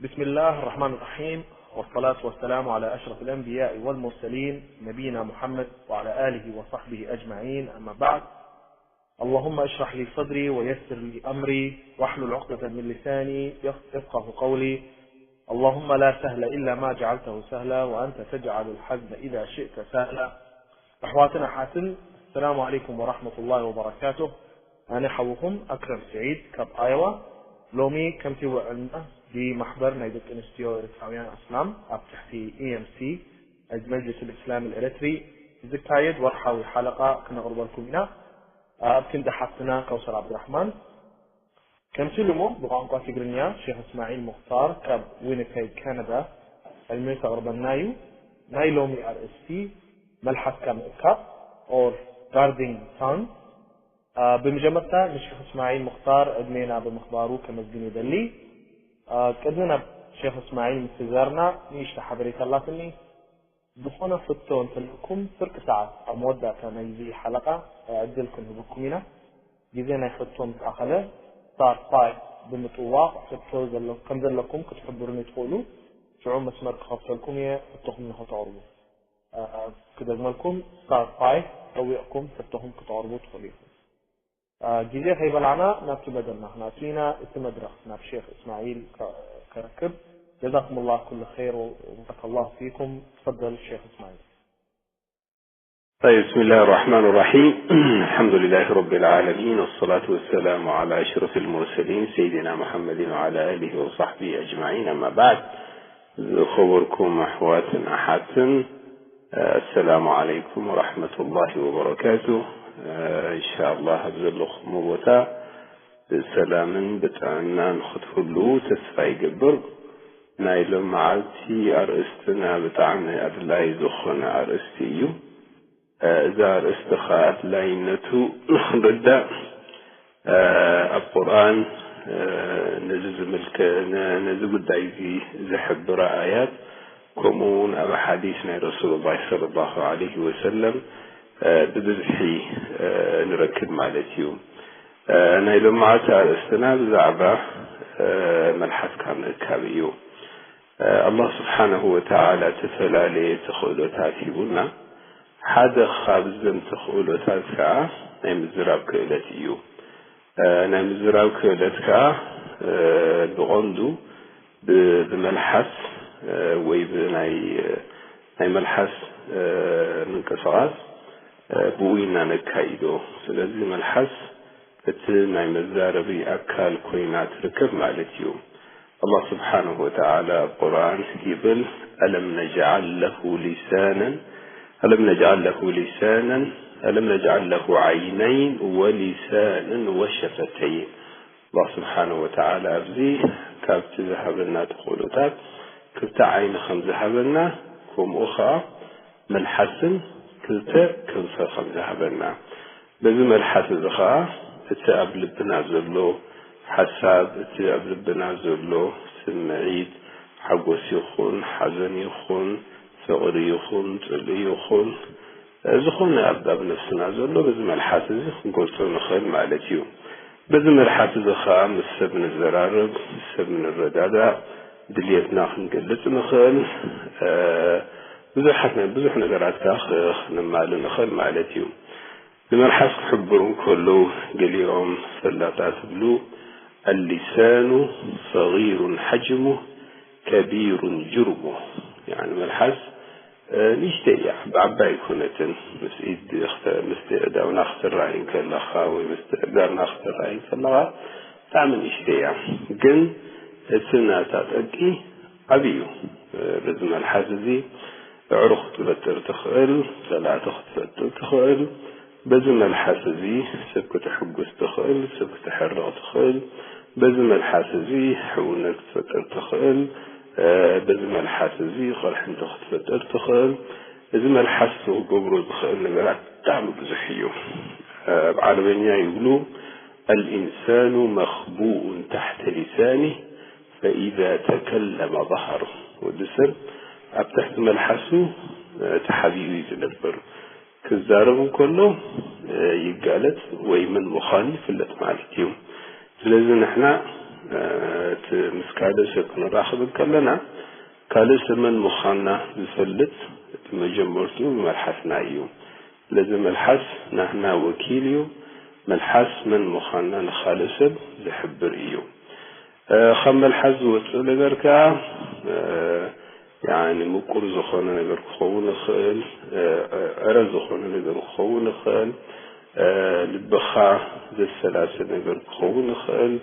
بسم الله الرحمن الرحيم، والصلاة والسلام على أشرف الأنبياء والمرسلين، نبينا محمد وعلى آله وصحبه أجمعين، أما بعد. اللهم اشرح لي صدري ويسر لي أمري واحلل عقدة من لساني يف-، يفقه قولي. اللهم لا سهل إلا ما جعلته سهلا وأنت تجعل الحزن إذا شئت سهلا. ኣሕዋትን ኣሓትን፣ ሰላም ዓለይኩም ወራሕመቱላሂ ወበረካቱህ። ኣነ ሓውኹም ኣክረም ስዒድ ካብ ኣየዋ። ሎሚ ከምቲ ውዕልና ብማሕበር ናይ ደቂ ኣንስትዮ ኤርትራውያን ኣስላም ኣብ ትሕቲ ኢ ኤም ሲ፣ መጅልስ ልእስላም ኤርትሪ፣ ዝካየድ ወርሓዊ ሓለቓ ክነቕርበልኩም ኢና። ኣብ ክንዲ ሓፍትና ከውሰር ዓብድራሕማን፣ ከምቲ ልሙድ ብቋንቋ ትግርኛ ሼኽ እስማዒል ሙኽታር ካብ ዊኒፔግ ካናዳ ዕልሚ ከቕርበልና እዩ። ናይ ሎሚ ኣርእስቲ መልሓስካ ምእካብ or guarding tongue። አ፣ ብመጀመርታ ንሼኽ እስማዒል ሙኽታር ዕድሜና ብምኽባሩ ከመስግን ይደሊ። አ፣ ቅድሚ ናብ ሼኽ እስማዒል ምትዛርና ንእሽቶ ሓበሬታ ኣላትኒ። ዝኾነ ሕቶ እንተለኩም ፍርቂ ሰዓት ኣብ መወዳእታ ናይዚ ሓለቓ ዕድል ክንህበኩም ኢና። ግዜ ናይ ሕቶ ምስ ኣኸለ ስታር ፋይቭ ብምጥዋቕ ሕቶ ዘሎ-፣ ከም ዘለኩም ክትሕብሩኒ ትኽእሉ። ሽዑ መስመር ክኸፍተልኩም እየ ሕቶኹም ንኸተቕርቡ። አ፣ ክደግመልኩም፣ ስታር ፋይቭ ጠዊቕኩም ሕቶኹም ክተቕርቡ ትኽእሉ ኢኹም። አ፣ ግዜ ከይበላዕና ናብቲ መደብና ክንኣቱ ኢና። እቲ መድረኽ ናብ ሼኽ እስማዒል ከ-፣ ከረክብ። ጀዛኩሙላህ ኩሉ ኸይር ወባረከላሁ ፊኩም። ተፈደል ሼኽ እስማዒል። طيب، بسم الله الرحمن الرحيم. الحمد لله رب العالمين، والصلاة والسلام على أشرف المرسلين سيدنا محمد وعلى آله وصحبه أجمعين، أما بعد. ዝኸበርኩም ኣሕዋትን ኣሓትን፣ ኣሰላሙ ዓለይኩም ወራሕመቱላሂ ወበረካቱ። እንሻላህ ኣብ ዘለኹም ቦታ ብሰላምን ብጥዕናን ክትህሉ ተስፋ ይገብር። ናይ ሎመዓልቲ ኣርእስትና ብጣዕሚ ኣድላይ ዝኾነ ኣርእስቲ እዩ። እዚ ኣርእስቲ ኸኣ ኣድላይነቱ ንኽንርዳእ፣ ኣብ ቁርኣን ነዚ ዝምልከ-፣ ነ-፣ ነዚ ጉዳይ እዚ ዝሕብር ኣያት፣ ከምኡ እውን ኣብ ሓዲስ ናይ ረሱሉላህ ሰለላሁ ዐለይሂ ወሰለም ብብዝሒ ንረክብ ማለት እዩ። ናይ ሎማዓልቲ ኣርእስትና ብዛዕባ መልሓስካ ምእካብ እዩ። ኣላህ ስብሓነሁ ወተዓላ ዝተፈላለየ ተኽእሎታት ሂቡና። ሓደ ካብዘን ተኽእሎታት ከዓ ናይ ምዝራብ ክእለት እዩ። ናይ ምዝራብ ክእለት ከዓ ብቐንዱ ብ-፣ ብመልሓስ ወይ ብናይ፣ ናይ መልሓስ ምንቅስቓስ ብኡ ኢና ነካይዶ። ስለዚ መልሓስ እቲ ናይ መዛረቢ ኣካል ኮይና ትርከብ ማለት እዩ። ኣላህ ስብሓነሁ ወተዓላ ኣብ ቁርኣን ይብል፣ "ألم نجعل له لسانا، ألم نجعل له لسانا، ألم نجعل له عينين ولسانا وشفتين." ኣላህ ስብሓነሁ ወተዓላ ኣብዚ ካብቲ ዝሃበና ተኽእሎታት ክልተ ዓይኒ ከም ዝሃበና፣ ከምኡ ኸዓ መልሓስን ክልተ ከንፈር ከም ዝሃበና፣ በዚ መልሓስ እዚ ኸዓ እቲ ኣብ ልብና ዘሎ ሓሳብ፣ እቲ ኣብ ልብና ዘሎ ስምዒት፣ ሓጎስ ይኹን፣ ሓዘን ይኹን፣ ፍቕሪ ይኹን፣ ጽልኢ ይኹን፣ ዝኾነ ኣብ፣ ኣብ ነፍስና ዘሎ በዚ መልሓስ እዚ ክንገልጾ ንኽእል ማለት እዩ። በዚ መልሓስ እዚ ኸዓ ምስ ሰብ ንዘራረብ፣ ምስ ሰብ ንረዳዳእ፣ ድልየትና ክንገልጽ ንኽእል። እ፣ ብዙሓት ነ-፣ ብዙሕ ነገራት ከኣ ኽ-፣ ኽነማልእ ንኽእል ማለት እዩ። ንመልሓስ ክሕብሩ እንከለዉ ገሊኦም ፈላጣት ይብሉ፣ "اللسان صغير حجمه كبير جرمه." ያኒ መልሓስ፣ እ፣ ንእሽተይ እያ፣ ዓባይ ኣይኮነትን። ምስ ኢድ ክተ-፣ ምስቲ ኣእዳውና ክትረኣይ እንከለኻ ወይ ምስቲ ኣእጋርና ክትረኣይ እንከለኻ ብጣዕሚ ንእሽተይ እያ። ግን እቲ ናታ ጠንቂ ዓብዪ እዩ። በዚ መልሓስ እዚ ኣዕሩኽ ክትፈጥር ትኽእል፣ ጸላእቲ ክትፈጥር ትኽእል። በዚ መልሓስ እዚ ሰብ ክተሕጉስ ትኽእል፣ ሰብ ክተሕርቕ ትኽእል። በዚ መልሓስ እዚ ሕውነት ክትፈጥር ትኽእል። በዚ መልሓስ እዚ ቕርሕንቲ ክትፈጥር ትኽእል። እዚ መልሓስ ክገብሮ ዝኽእል ነገራት ብጣዕሚ ብዙሕ እዩ። ኣብ ዓረበኛ ይብሉ፣ "الإنسان مخبوء تحت لسانه فإذا تكلم ظهر." ወዲ ሰብ ኣብ ትሕቲ መልሓሱ፣ እ፣ ተሓቢኡ እዩ ዝነብር። ክዛረብ እንከሎ፣ እ፣ ይጋለጽ ወይ መን ምዃኑ ይፍለጥ ማለት እዩ። ስለዚ ንሕና እቲ ምስ ካልእ ሰብ ክንራኸብ ከለና፣ ካልእ ሰብ መን ምዃንና ዝፈልጥ ብመጀመርትኡ ብመልሓስና እዩ። ስለዚ መልሓስ ናህና ወኪል እዩ። መልሓስ መን ምዃንና ንኻልእ ሰብ ዝሕብር እዩ። እ፣ ካብ መልሓስ ዝወፅእ ነገር ከኣ፣ እ፣ ያኒ ምቁር ዝኾነ ነገር ክኸውን ይኽእል፣ እ፣ ዕረ ዝኾነ ነገር ክኸውን ይኽእል፣ እ፣ ልብኻ ዘሰላስል ነገር ክኸውን ይኽእል፣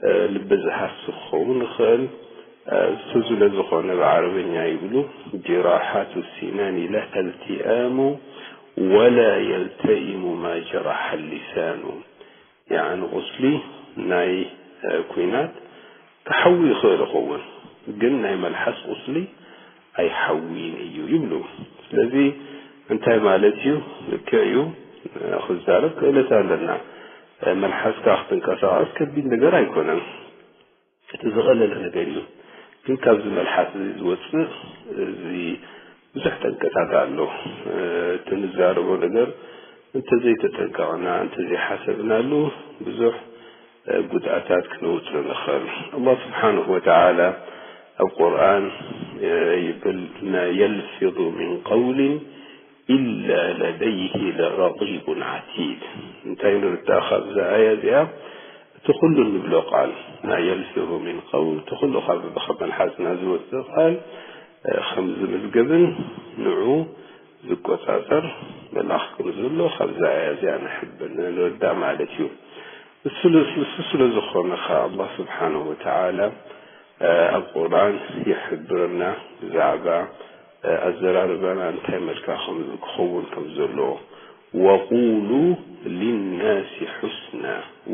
እ፣ ልቢ ዝሃሲ ክኸውን ይኽእል። እ፣ እሱ ስለ ዝኾነ ብዓረብኛ ይብሉ፣ ጅራሓቱ ሲናኒ ለሃ ልቲኣሙ ወላ የልተኢሙ ማ ጀራሓ ሊሳኑ። ያኒ ቁስሊ ናይ፣ እ፣ ኲናት ክሓዊ ይኽእል ይኸውን፣ ግን ናይ መልሓስ ቁስሊ ኣይሓዊን እዩ ይብሉ። ስለዚ እንታይ ማለት እዩ? ልክዕ እዩ፣ እ፣ ክዛረብ ክእለት ኣለና። እ፣ መልሓስካ ክትንቀሳቐስ ከቢድ ነገር ኣይኮነን። እቲ ዝቐለለ ነገር እዩ። ግን ካብዚ መልሓስ እዚ ዝወፅእ እዚ ብዙሕ ጠንቅታት ኣሎ። እ፣ እቲ ንዛረቦ ነገር እንተዘይተጠንቀቕና፣ እንተዘይሓሰብናሉ ብዙሕ፣ እ፣ ጉድኣታት ክነውፅእ ንኽእል። ኣላህ ስብሓንሁ ወተዓላ ኣብ ቁርኣን፣ እ፣ ይብል፣ "ማ የልፊዙ ሚን ቀውሊን ኢላ ለደይሂ ለረቂቡን ዓቲድ።" እንታይ ንርዳእ ካብዛ ኣያ እዚኣ? እቲ ኩሉ እንብሎ ቃል፣ ማ የልፊዙ ሚን ቀውል፣ እቲ ኩሉ ካብ፣ ካብ መልሓስና ዝወፅእ ቃል፣ እ፣ ከም ዝምዝገብን ንዑ ዝቆፃፀር መልኣኽ ከም ዘሎ ካብዛ ኣያ እዚኣ ንሕብር፣ ንርዳእ ማለት እዩ። እሱ ለ-፣ እሱ ስለ ዝኾነ ኸዓ ኣላህ ስብሓነሁ ወተዓላ፣ እ፣ ኣብ ቁርኣን ይሕብረና ብዛዕባ፣ እ፣ ኣዘራርባና እንታይ መልክዕ ከም ክኸውን ከም ዘለዎ። "ወቁሉ ሊናሲ ሑስና፣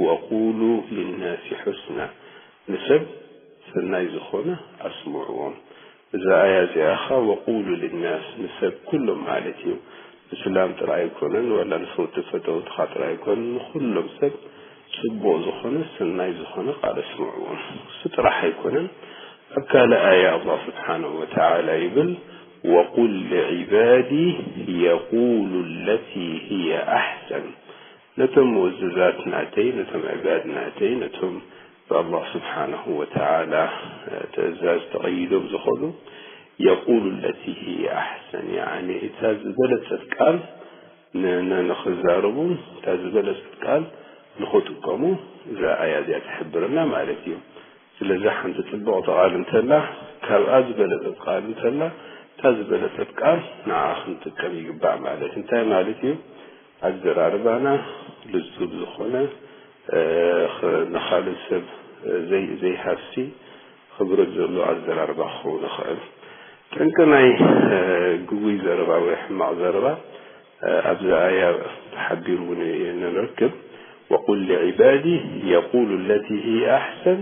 ወቁሉ ሊናሲ ሑስና።" ንሰብ ሰናይ ዝኾነ ኣስምዕዎም። እዛ ኣያ እዚኣ ኸዓ "ወቁሉ ሊናስ" ንሰብ ኩሎም ማለት እዩ። እስላም ጥራይ ኣይኮነን፣ ዋላ ንፈውቲ ፈተውትኻ ጥራይ ኣይኮነን፣ ንኹሎም ሰብ ጽቡቕ ዝኾነ ሰናይ ዝኾነ ቃል ኣስምዕዎም። እሱ ጥራሕ ኣይኮነን፣ ኣብ ካልእ ኣያ ኣላህ ስብሓነሁ ወተዓላ ይብል፣ "ወቁል ሊዒባዲ የቁሉ ለቲ ህየ ኣሕሰን።" ነቶም ሙእዝዛት ናተይ፣ ነቶም ዕባድ ናተይ፣ ነቶም ብኣላህ ስብሓነሁ ወተዓላ ትእዛዝ ተቐይዶም ዝኾኑ፣ የቁሉ ለቲ ህየ ኣሕሰን፣ ያዕኒ እታ ዝበለጸት ቃል ን-፣ ን-፣ ንኽዛረቡ፣ እታ ዝበለጸት ቃል ንኽጥቀሙ እዛ ኣያ እዚኣ ትሕብረና ማለት እዩ። ስለዚ ሓንቲ ጽብቕቲ ቃል እንተላ፣ ካብኣ ዝበለጸት ቃል እንተላ፣ እታ ዝበለጸት ቃል ንዓ ክንጥቀም ይግባእ ማለት እዩ። እንታይ ማለት እዩ? ኣዘራርባና ልዙብ ዝኾነ፣ እ፣ ኽ-፣ ንኻልእ ሰብ ዘይ-፣ ዘይሃሲ ክብረት ዘለዎ ኣዘራርባ ክኸውን ይኽእል። ጠንቂ ናይ፣ እ፣ ግጉይ ዘረባ ወይ ሕማቕ ዘረባ፣ እ፣ ኣብዛ ኣያ ተሓቢሩ እውን ንረክብ። "ወቁል ሊዒባዲ የቁሉ ለቲ ህየ ኣሕሰን፣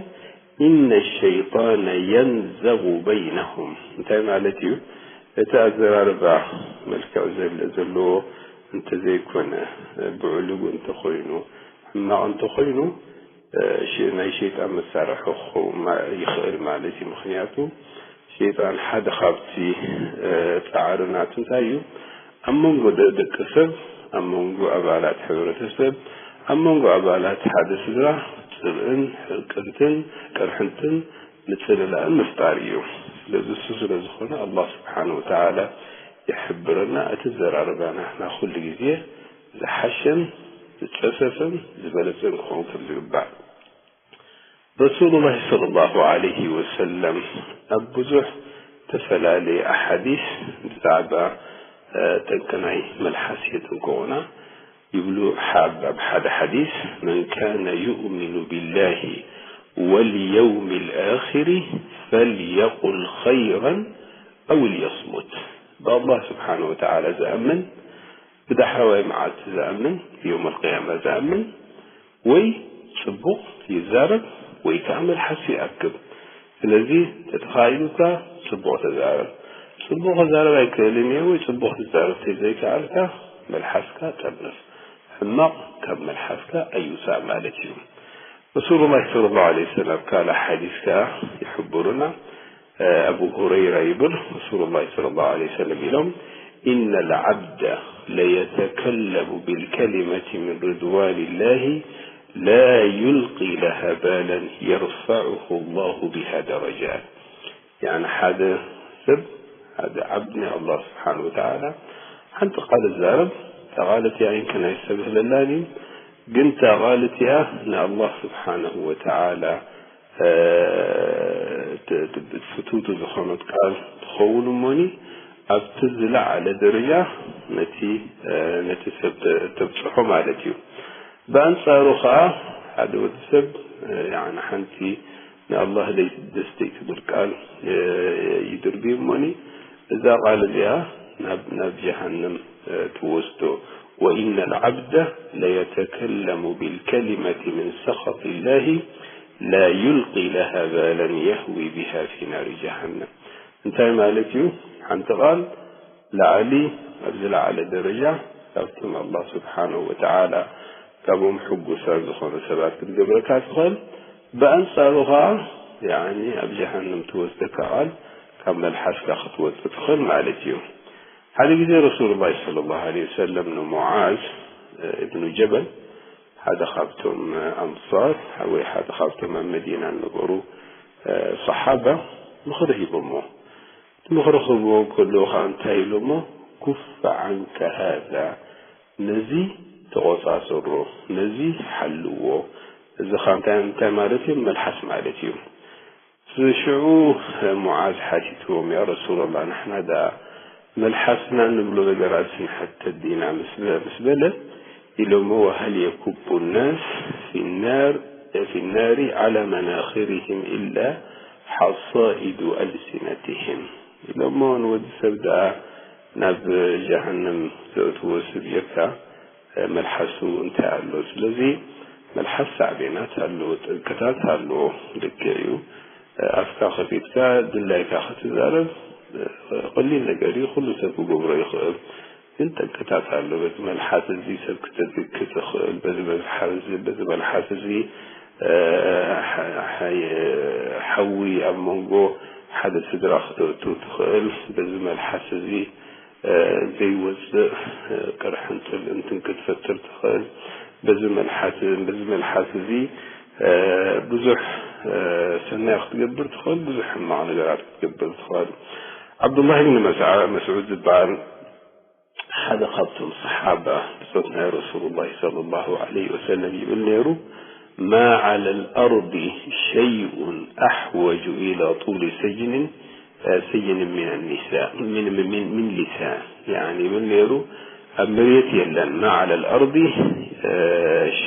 ኢነ ሸይጣነ የንዘጉ በይነሁም።" እንታይ ማለት እዩ? እቲ ኣዘራርባ መልክዕ ዘለ-፣ ዘለዎ እንተዘይኮነ፣ ብዕሉግ እንተኾይኑ፣ ሕማቕ እንተኾይኑ፣ እ፣ ሽ-፣ ናይ ሸይጣን መሳርሒ ክኸውን ማ-፣ ይኽእል ማለት እዩ። ምኽንያቱ ሸይጣን ሓደ ካብቲ፣ እ፣ ጻዕሪ ናቱ እንታይ እዩ? ኣብ መንጎ ደ-፣ ደቂ ሰብ፣ ኣብ መንጎ ኣባላት ሕብረተሰብ፣ ኣብ መንጎ ኣባላት ሓደ ስድራ ጽልእን ሕቅንትን ቅርሕንትን ምጽልላእን ምፍጣር እዩ። ስለዚ እሱ ስለ ዝኾነ ኣላህ ስብሓነሁ ወተዓላ ይሕብረና፣ እቲ ዘራርባና ናኹሉ ግዜ ዝሓሸን ዝጸፈፈን ዝበለጸን ክኸውን ከም ዝግባእ። ረሱሉላህ ሰለላሁ ዐለይሂ ወሰለም ኣብ ብዙሕ ተፈላለየ ኣሓዲስ ብዛዕባ፣ እ፣ ጠንቂ ናይ መልሓስ የጥንቅቑና። ይብሉ፣ ሓብ-፣ ኣብ ሓደ ሓዲስ፣ "መን ካነ ዩእሚኑ ቢላሂ ወልየውሚል ኣኺሪ ፈልየቁል ኸይረን ኣው ልየስሙት።" ብኣላህ ስብሓነ ወተዓላ ዝኣምን፣ ብዳሕረዋይ መዓልቲ ዝኣምን፣ ብየውመል ቅያማ ዝኣምን፣ ወይ ጽቡቕ ይዛረብ ወይ ከኣ መልሓሱ ይኣክብ። ስለዚ ተተኻኢሉካ ጽቡቕ ተዛረብ። ጽቡቕ ክዛረብ ኣይክእልን እየ ወይ ጽቡቕ ትዛረብ ተዘይከኣልካ መልሓስካ ጠርንፍ። ሕማቕ ካብ መልሓስካ ኣይውጻእ ማለት እዩ። ረሱሉላህ ሰለላሁ ዐለይሂ ወሰለም ካልእ ሓዲስ ከኣ ይሕብሩና። ኣቡ ሁረይራ ይብል፣ ረሱሉላህ ሰለላሁ ዐለይሂ ወሰለም ኢሎም፣ "ኢነል ዐብደ ለየተከለሙ ቢልከሊመቲ ሚን ሪድዋኒላሂ لا يلقي لها بالا يرفعه الله بها درجات. يعني ሓደ ሰብ፣ ሓደ ዓብዲ ናይ ኣላህ ስብሓን ወተዓላ፣ ሓንቲ ቃል ዛረብ፣ እታ ቃል እቲኣ ይንከ ናይ ሰብ ህለላን እዩ፣ ግን እታ ቃል እቲኣ ንኣላህ ስብሓነሁ ወተዓላ፣ እ፣ ት-፣ ት-፣ ፍትውቲ ዝኾነት ቃል ትኸውን እሞኒ፣ ኣብቲ ዝለዓለ ደረጃ ነቲ፣ እ፣ ነቲ ሰብ ተ-፣ ተብጽሖ ማለት እዩ። ብኣንጻሩ ኸኣ ሓደ ወዲ ሰብ፣ እ፣ ያዕኒ ሓንቲ ንኣላህ ደይ-፣ ደስ ዘይትብል ቃል፣ እ፣ ይድርቢ እሞኒ፣ እዛ ቃል እዚኣ ናብ፣ ናብ ጀሃነም፣ እ፣ ትወስዶ። وإن العبد ليتكلم بالكلمة من سخط الله لا يلقي لها بالا يهوي بها في نار جهنم. እንታይ ማለት እዩ? ሓንቲ ቃል ላዕሊ፣ ኣብ ዝለዓለ ደረጃ ካብቶም ኣላህ ስብሓነሁ ወተዓላ ካብኦም ሕጉሳት ዝኾኑ ሰባት ክትገብረካ ትኽእል። ብኣንጻሩ ኸዓ፣ ያዕኒ፣ ኣብ ጀሃነም ትወስደካ ቃል ካብ መልሓስካ ክትወጽእ ትኽእል ማለት እዩ። ሓደ ግዜ ረሱሉላህ ሰለላሁ ዐለይሂ ወሰለም ንሙዓዝ፣ እ፣ እብኑ ጀበል፣ ሓደ ካብቶም፣ እ፣ ኣንሳር፣ ወይ ሓደ ካብቶም ኣብ መዲና ዝነበሩ፣ እ፣ ሰሓባ፣ ምኽሪ ሂቦሞ። ምኽሪ ክህብዎ ከለዉ ኸዓ እንታይ ኢሎሞ? ኩፈ ዓንከ ሃዛ፣ ነዚ ተቖጻጸሮ፣ ነዚ ሓልዎ። እዚ ኸዓ እንታይ፣ እንታይ ማለት እዩ? መልሓስ ማለት እዩ። እዚ ሽዑ ሙዓዝ ሓቲትዎም፣ ያ ረሱላላህ፣ ንሕና ደኣ መልሓስና እንብሎ ነገራት ንሕተት ዲና ምስ በ-፣ ምስ በለ፣ ኢሎሞ፣ وهل يكب الناس في النار، في النار على مناخرهم إلا حصائد ألسنتهم ኢሎሞ። ንወዲ ሰብ ደኣ ናብ ጀሃነም ዘእትዎ ስብጀካ፣ እ፣ መልሓሱ እንታይ ኣሎ? ስለዚ መልሓስ ሳዕቤናት ኣለዎ፣ ጠንቅታት ኣለዎ። ልክዕ እዩ። እ፣ ኣፍካ ከፊትካ ድላይካ ክትዛረብ፣ እ፣ ቀሊል ነገር እዩ፣ ኩሉ ሰብ ክገብሮ ይኽእል። ግን ጠንቅታት ኣሎ። በዚ መልሓስ እዚ ሰብ ክተድክ ትኽእል። በዚ መልሓስ እዚ፣ በዚ መልሓስ እዚ፣ እ፣ ሓ-፣ ሓይ-፣ ሓዊ ኣብ መንጎ ሓደ ስድራ ክተእቱ ትኽእል። በዚ መልሓስ እዚ፣ እ፣ ዘይወፅእ፣ እ፣ ቅርሕንትን እንትን ክትፈጥር ትኽእል። በዚ መልሓስ፣ በዚ መልሓስ እዚ፣ እ፣ ብዙሕ፣ እ፣ ሰናይ ክትገብር ትኽእል፣ ብዙሕ ሕማቕ ነገራት ክትገብር ትኽእል። ዓብዱላህ ብን መስዓ-፣ መስዑድ ዝበሃል ሓደ ካብቶም ሰሓባ ብጾት ናይ ረሱሉላህ ሰለላሁ ዐለይሂ ወሰለም ይብል ነይሩ፣ ما على الأرض شيء أحوج إلى طول سجن، سجن من النساء، من، من، من، من لسان። يعني ይብል ነይሩ፣ ኣብ መሬት የለን፣ ما على الأرض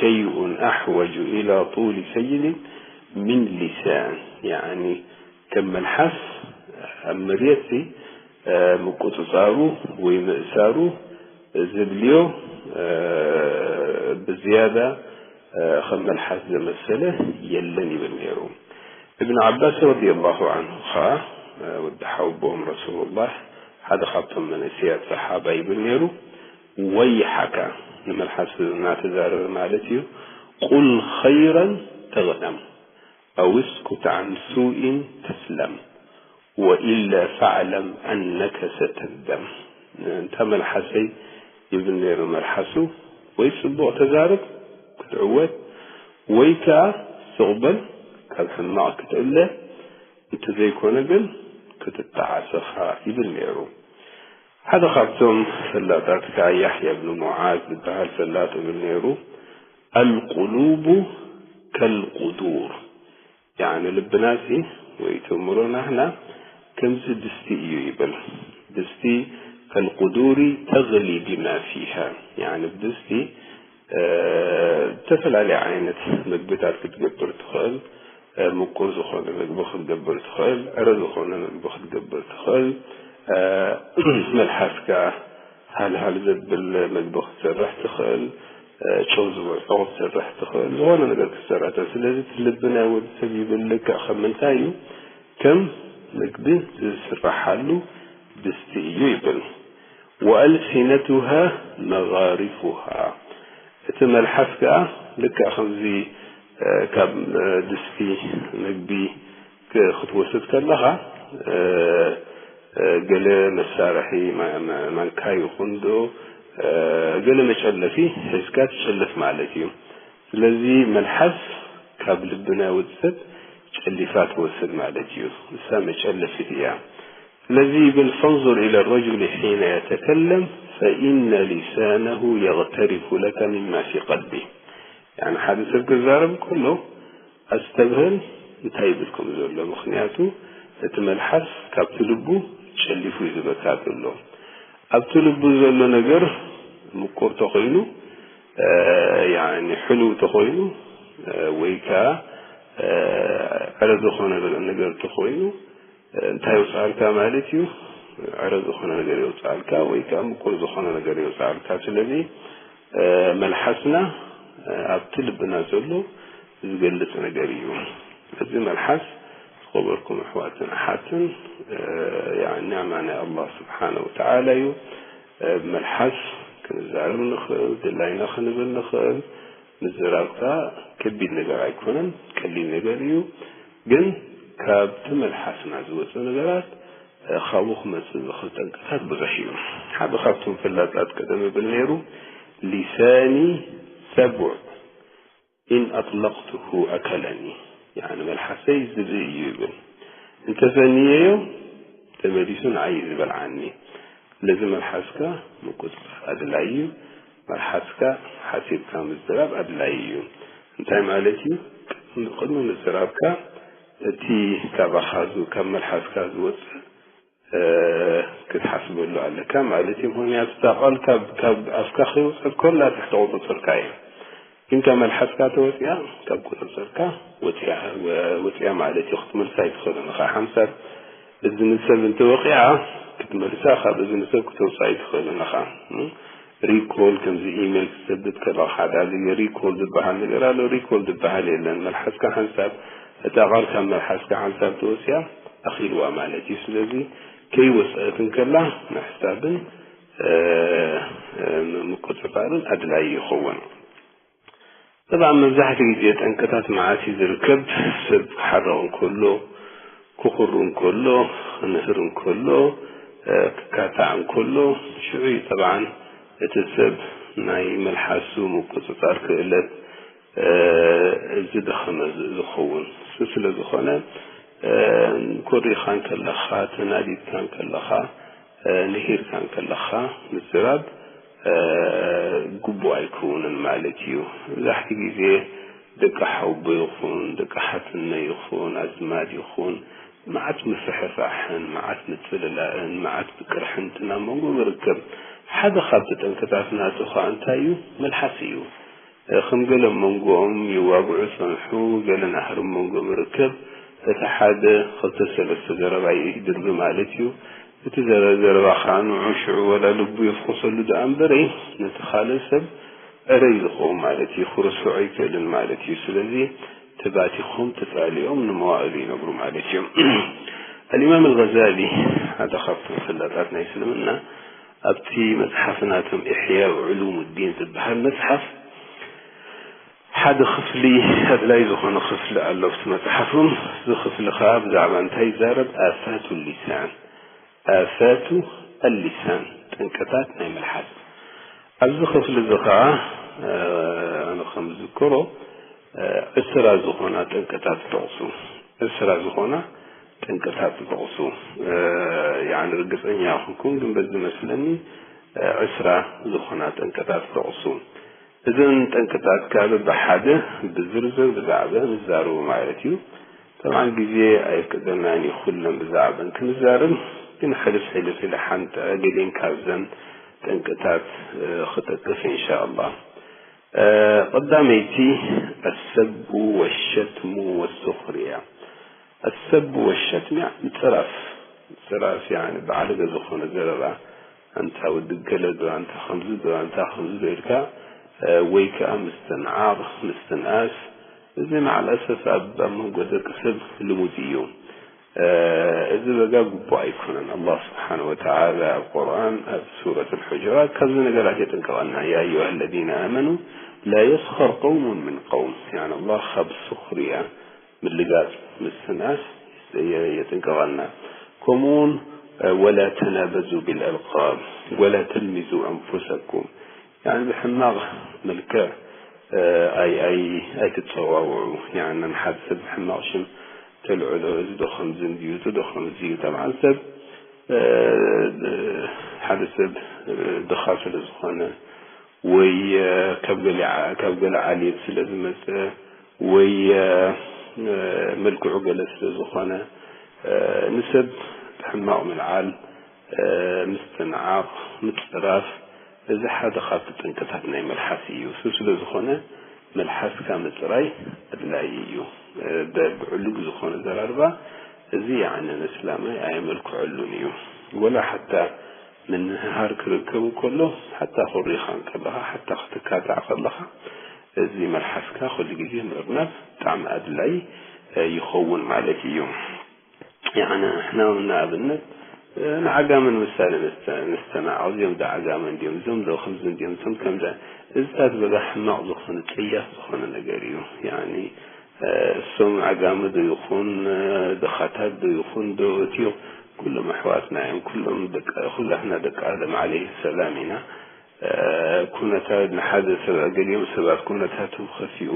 شيء أحوج إلى طول سجن من لسان። يعني ከም መልሓስ ኣብ መሬት ሲ፣ እ፣ ምቁጽጻሩ ወይ ምእሳሩ ዝብልዮ፣ እ፣ ብዝያዳ፣ እ፣ ከም መልሓስ ዘመሰለ የለን ይብል ነይሩ። እብን ዓባስ ረዲየላሁ ዓንሁ ኸዓ፣ እ፣ ወዲ ሓውቦም ረሱሉላህ፣ ሓደ ካብቶም መንእሰያት ሰሓባ ይብል ነይሩ፣ ወይሓካ፣ ንመልሓስ እናተዛረበ ማለት እዩ፣ ቁል ኸይረን ተግነም። أو اسكت عن سوء تسلم وإلا فاعلم أنك ستندم። እንታ መልሓሰይ ይብል ነይሩ መልሓሱ፣ ወይ ጽቡቕ ተዛረብ ክትዕወት፣ ወይ ከኣ ስቕ በል ካብ ሕማቕ ክትእለ፣ እንተዘይኮነ ግን ክትጠዓስ ኢኻ ይብል ነይሩ። ሓደ ካብቶም ፈላጣት ከኣ ያሕያ ብን ሙዓዝ ዝበሃል ፈላጥ ይብል ነይሩ፣ القلوب كالقدور። ያዕኒ ልብናሲ ወይ ተእምሮ ናህና ከምዚ ድስቲ እዩ ይብል። ድስቲ ከልቁዱሪ ተግሊ ቢማ ፊሃ። ያዕኒ ብድስቲ፣ እ፣ ዝተፈላለየ ዓይነት ምግብታት ክትገብር ትኽእል። እ፣ ምቁር ዝኾነ ምግቢ ክትገብር ትኽእል። ዕረ ዝኾነ ምግቢ ክትገብር ትኽእል። እ፣ መልሓስካ ሃልሃል ዘብል ምግቢ ክትሰርሕ ትኽእል። እ፣ ጨው ዝበዝሖ ክትሰርሕ ትኽእል። ዝኾነ ነገር ክትሰርሕ ትኽእል። ስለዚ እቲ ልቢ ናይ ወዲ ሰብ ይብል ልክዕ ከም ምንታይ እዩ? ከም ምግቢ ዝስረሓሉ ድስቲ እዩ ይብል። ወኣልሲነቱሃ መጋሪፉሃ። እቲ መልሓስ ከኣ ልክዕ ከምዚ፣ እ፣ ካብ፣ እ፣ ድስቲ ምግቢ ክ-፣ ክትወስድ ከለኻ፣ እ፣ እ፣ ገለ መሳርሒ ማ-፣ ማ-፣ ማንካ ይኹን ዶ፣ እ፣ ገለ መጨለፊ ሒዝካ ትጨልፍ ማለት እዩ። ስለዚ መልሓስ ካብ ልብና ወዲ ሰብ ጨሊፋ ትወስድ ማለት እዩ። እሳ መጨለፊት እያ። ስለዚ ይብል ፈንዙር ኢለ ረጁል ሒነ የተከለም ፈኢነ ሊሳነሁ የቅተሪፉ ለከ ሚማ ፊ ቀልቢ። ያኒ ሓደ ሰብ ክዛረብ ከሎ ኣስተብህል እንታይ ይብል ከም ዘሎ። ምክንያቱ እቲ መልሓስ ካብቲ ልቡ ጨሊፉ እዩ ዝበካ ዘሎ። ኣብቲ ልቡ ዘሎ ነገር ምቁር ተኾይኑ፣ ያኒ ሕሉው ተኾይኑ፣ ወይ ከዓ ዕረ ዝኾነ ነገር ተኾይኑ እንታይ ይውፅኣልካ ማለት እዩ? ዕረ ዝኾነ ነገር ይውፅኣልካ ወይ ከዓ ምቁር ዝኾነ ነገር ይውፅኣልካ። ስለዚ መልሓስና ኣብቲ ልብና ዘሎ ዝገልፅ ነገር እዩ። እዚ መልሓስ ዝኸበርኩም ኣሕዋትን ኣሓትን፣ ኒዕማ ናይ ኣላህ ስብሓነ ወተዓላ እዩ። ብመልሓስ ክንዛረብ ንኽእል፣ ድላይና ክንብል ንኽእል። ምዝራብ ከኣ ከቢድ ነገር ኣይኮነን፣ ቀሊል ነገር እዩ። ግን ካብቲ መልሓስና ዝወፅእ ነገራት ካብኡ ክመፅእ ዝኽእል ጠንቅታት ብዙሕ እዩ። ሓደ ካብቶም ፈላጣት ቀደም ይብል ነይሩ፣ ሊሳኒ ሰቡዕ ኢን ኣጥለቅቱሁ ኣከለኒ። ያኒ መልሓሰይ ዝብኢ እዩ ይብል። እንተፈንየዮ ተመሊሱ ንዓይ እዩ ዝበልዓኒ። ስለዚ መልሓስካ ምቁፅፃር ኣድላይ እዩ። መልሓስካ ሓሲብካ ምዝራብ ኣድላይ እዩ። እንታይ ማለት እዩ? ቅድሚ ምዝራብካ እቲ ካባኻ ዝ- ካብ መልሓስካ ዝወፅእ ክትሓስበሉ ኣለካ ማለት እዩ። ምክንያቱ እታ ቃል ካብ ኣፍካ ከይወፀት ከላ ትሕቲ ቁፅፅርካ እያ። ግን ካብ መልሓስካ ተወፂኣ ካብ ቁፅፅርካ ወፂኣ ማለት እዩ። ክትመልሳ ኣይትኽእልን ኢኻ። ሓንሳብ እዝኒ ሰብ እንተወቂዓ ክትመልሳ ካብ እዝኒ ሰብ ክተውፅኣ ኣይትኽእልን ኢኻ። ሪኮል ከምዚ ኢሜል ክትሰድድ ከለኻ ሓደ ኣብዚ ሪኮል ዝበሃል ነገር ኣሎ። ሪኮል ዝበሃል የለን። መልሓስካ ሓንሳብ እታ ቃል ካብ መልሓስካ ሓንሳብ ተወፂኣ ኣኺልዋ ማለት እዩ። ስለዚ ከይወፀአት እንከላ ምሕሳብን ምቁፅፃርን ኣድላይ ይኸውን። ጠብዓ መብዛሕትኡ ግዜ ጠንቅታት መዓት እዩ ዝርከብ። ሰብ ክሓርቕ እንከሎ፣ ክኹሩ እንከሎ፣ ክንህር እንከሎ፣ ክካታዕ እንከሎ ሽዑ እዩ ጠብዓን እቲ ሰብ ናይ መልሓሱ ምቁፅፃር ክእለት ዝደኸመ ዝኸውን። እሱ ስለ ዝኾነ ኮሪኻ እንከለኻ፣ ተናዲድካ እንከለኻ፣ ንሂርካ እንከለኻ ምዝራብ ግቡእ ኣይከውንን ማለት እዩ። መብዛሕትኡ ግዜ ደቂ ሓውቦ ይኹን ደቂ ሓትነ ይኹን ኣዝማድ ይኹን መዓት ምፍሕፋሕን መዓት ምጽልላእን መዓት ቅርሕንትን ኣብ መንጎ ይርከብ። ሓደ ካብቲ ጠንቅታት ናቱ ኸኣ እንታይ እዩ? መልሓስ እዩ። ከም ገለ መንጎኦም ይዋግዑ ጸንሑ፣ ገለ ናህሪ መንጎኦም ይርከብ። እቲ ሓደ ክልተ ሰለስተ ዘረባ ይድርቢ ማለት እዩ። እቲ ዘረ- ዘረባ ኸኣ ንዑ ሽዑ ወላ ልቡ የፍኩሰሉ ደኣ እምበረይ ነቲ ካልእ ሰብ ዕረ እዩ ዝኸውን ማለት እዩ። ክርስዖ ኣይክእልን ማለት እዩ። ስለዚ ተባቲኾም ተጻሊኦም ንመዋእሉ ይነብሩ ማለት እዮም። ኣልኢማም ኣልገዛሊ ሓደ ካብቶም ፈላጣት ናይ እስልምና ኣብቲ መጽሓፍ ናቶም ኢሕያእ ዑሉሙዲን ዝበሃል መጽሓፍ ሓደ ክፍሊ ኣድላይ ዝኾነ ክፍሊ ኣሎ ኣብቲ መጽሓፎም። እዚ ክፍሊ ኸኣ ብዛዕባ እንታይ ይዛረብ? ኣፋቱ ሊሳን፣ ኣፋቱ ኣሊሳን፣ ጠንቅታት ናይ መልሓስ። ኣብዚ ክፍሊ እዚ ኸኣ ኣነ ከም ዝዝክሮ ዕስራ ዝኾና ጠንቅታት ይጠቕሱ። ዕስራ ዝኾና ጠንቅታት ይጠቕሱ። ያኒ ርግጸኛ ኣይኮንኩን፣ ግን በዚ መስለኒ ዕስራ ዝኾና ጠንቅታት ይጠቕሱ። እዘን ጠንቅታት ከኣ በብሓደ ብዝርዝር ብዛዕበን ይዛረቡ ማለት እዩ። ጠብዓን ግዜ ኣየፍቅደልናን እዩ ኩለን ብዛዕበን ክንዛረብ፣ ግን ሕልፍ ሕልፍ ኢለ ሓንቲ ገሊአን ካብዘን ጠንቅታት ክጠቅስ ኢንሻኣላህ። ቀዳመይቲ ኣሰቡ ወሸትሙ ወሱኽርያ። ኣሰቡ ወሸትም ያኒ ምጽራፍ፣ ምጽራፍ ያኒ ብዓለገ ዝኾነ ዘረባ፣ ኣንታ ወዲ ገለ ዶ፣ ኣንታ ከምዚ ዶ፣ ኣንታ ከምዚ ዶ ኢልካ፣ ወይ ከኣ ምስትንዓቕ፣ ምስትንኣስ፣ እዚ መዓል ኣሰፍ ኣብ ኣብ መንጎ ደቂ ሰብ ልሙድ እዩ። እዚ በጋ ግቡእ ኣይኮነን። ኣላህ ስብሓነ ወተዓላ ኣብ ቁርኣን ኣብ ሱረት ኣልሑጁራት ካብዚ ነገራት የጠንቅቐና። ያ ኣዩሃ ለዚነ ኣመኑ ላ የስኸር ቀውሙን ምን ቀውም። ያኒ ኣላህ ካብ ሱኽርያ ምልጋጽ ምስትንኣስ የጥንቅቐና። ከምኡውን ወላ ተናበዙ ቢልኣልቃብ ወላ ተልሚዙ ኣንፉሰኩም፣ ያኒ ብሕማቕ መልክዕ ኣይ ኣይ ኣይትጸዋውዑ። ያኒ ንሓደ ሰብ ሕማቕ ሽም ተልዕሎ፣ እዚ ዶ ከምዚ እንድዩ፣ እዚ ዶ ከምዚ እዩ። ጠብዓን ሰብ ሓደ ሰብ ድኻ ስለ ዝኾነ ወይ ካብ ገለ ዓሌት ስለ ዝመጸ ወይ መልክዑ ገለ ስለ ዝኾነ ንሰብ ሕማቕ ምልዓል፣ ምስትንዓቕ፣ ምጽራፍ፣ እዚ ሓደ ካብቲ ጠንቅታት ናይ መልሓስ እዩ። እሱ ስለ ዝኾነ መልሓስካ ምጽራይ ኣድላዪ እዩ። ብዕሉግ ዝኾነ ዘራርባ እዚ ያዕኒ ንእስላማይ ኣየመልክዐሉን እዩ። ወላ ሓታ ምንህሃር ክርከብ እንከሎ ሓታ ኩሪኻ እንከለኻ ሓታ ክትካታዕ ከለኻ እዚ መልሓስካ ኩሉ ግዜ ምእርናብ ብጣዕሚ ኣድላይ ይኸውን ማለት እዩ። ያዕኒ ንሕና እውን ንኣብነት ንዓጋመ ንምሳሌ ንስተናዕቕ፣ እዚኦም ዶ ዓጋመ እንድዮም፣ እዞም ዶ ከምዚ እንድዮም፣ እዞም ከምዚ፣ እዚታት በጋ ሕማቕ ዝኾነ ጸያፍ ዝኾነ ነገር እዩ። ያዕኒ እሶም ዓጋመ ዶ ይኹን ድኻታት ዶ ይኹን ዶ እትዮ ኩሎም ኣሕዋትና እዮም። ኩሎም ደቂ ኩላትና ደቂ ኣደም ዓለይሂ ሰላም ኢና። ኩነታት ንሓደ ሰብ ገሊኦም ሰባት ኩነታቶም ከፊኡ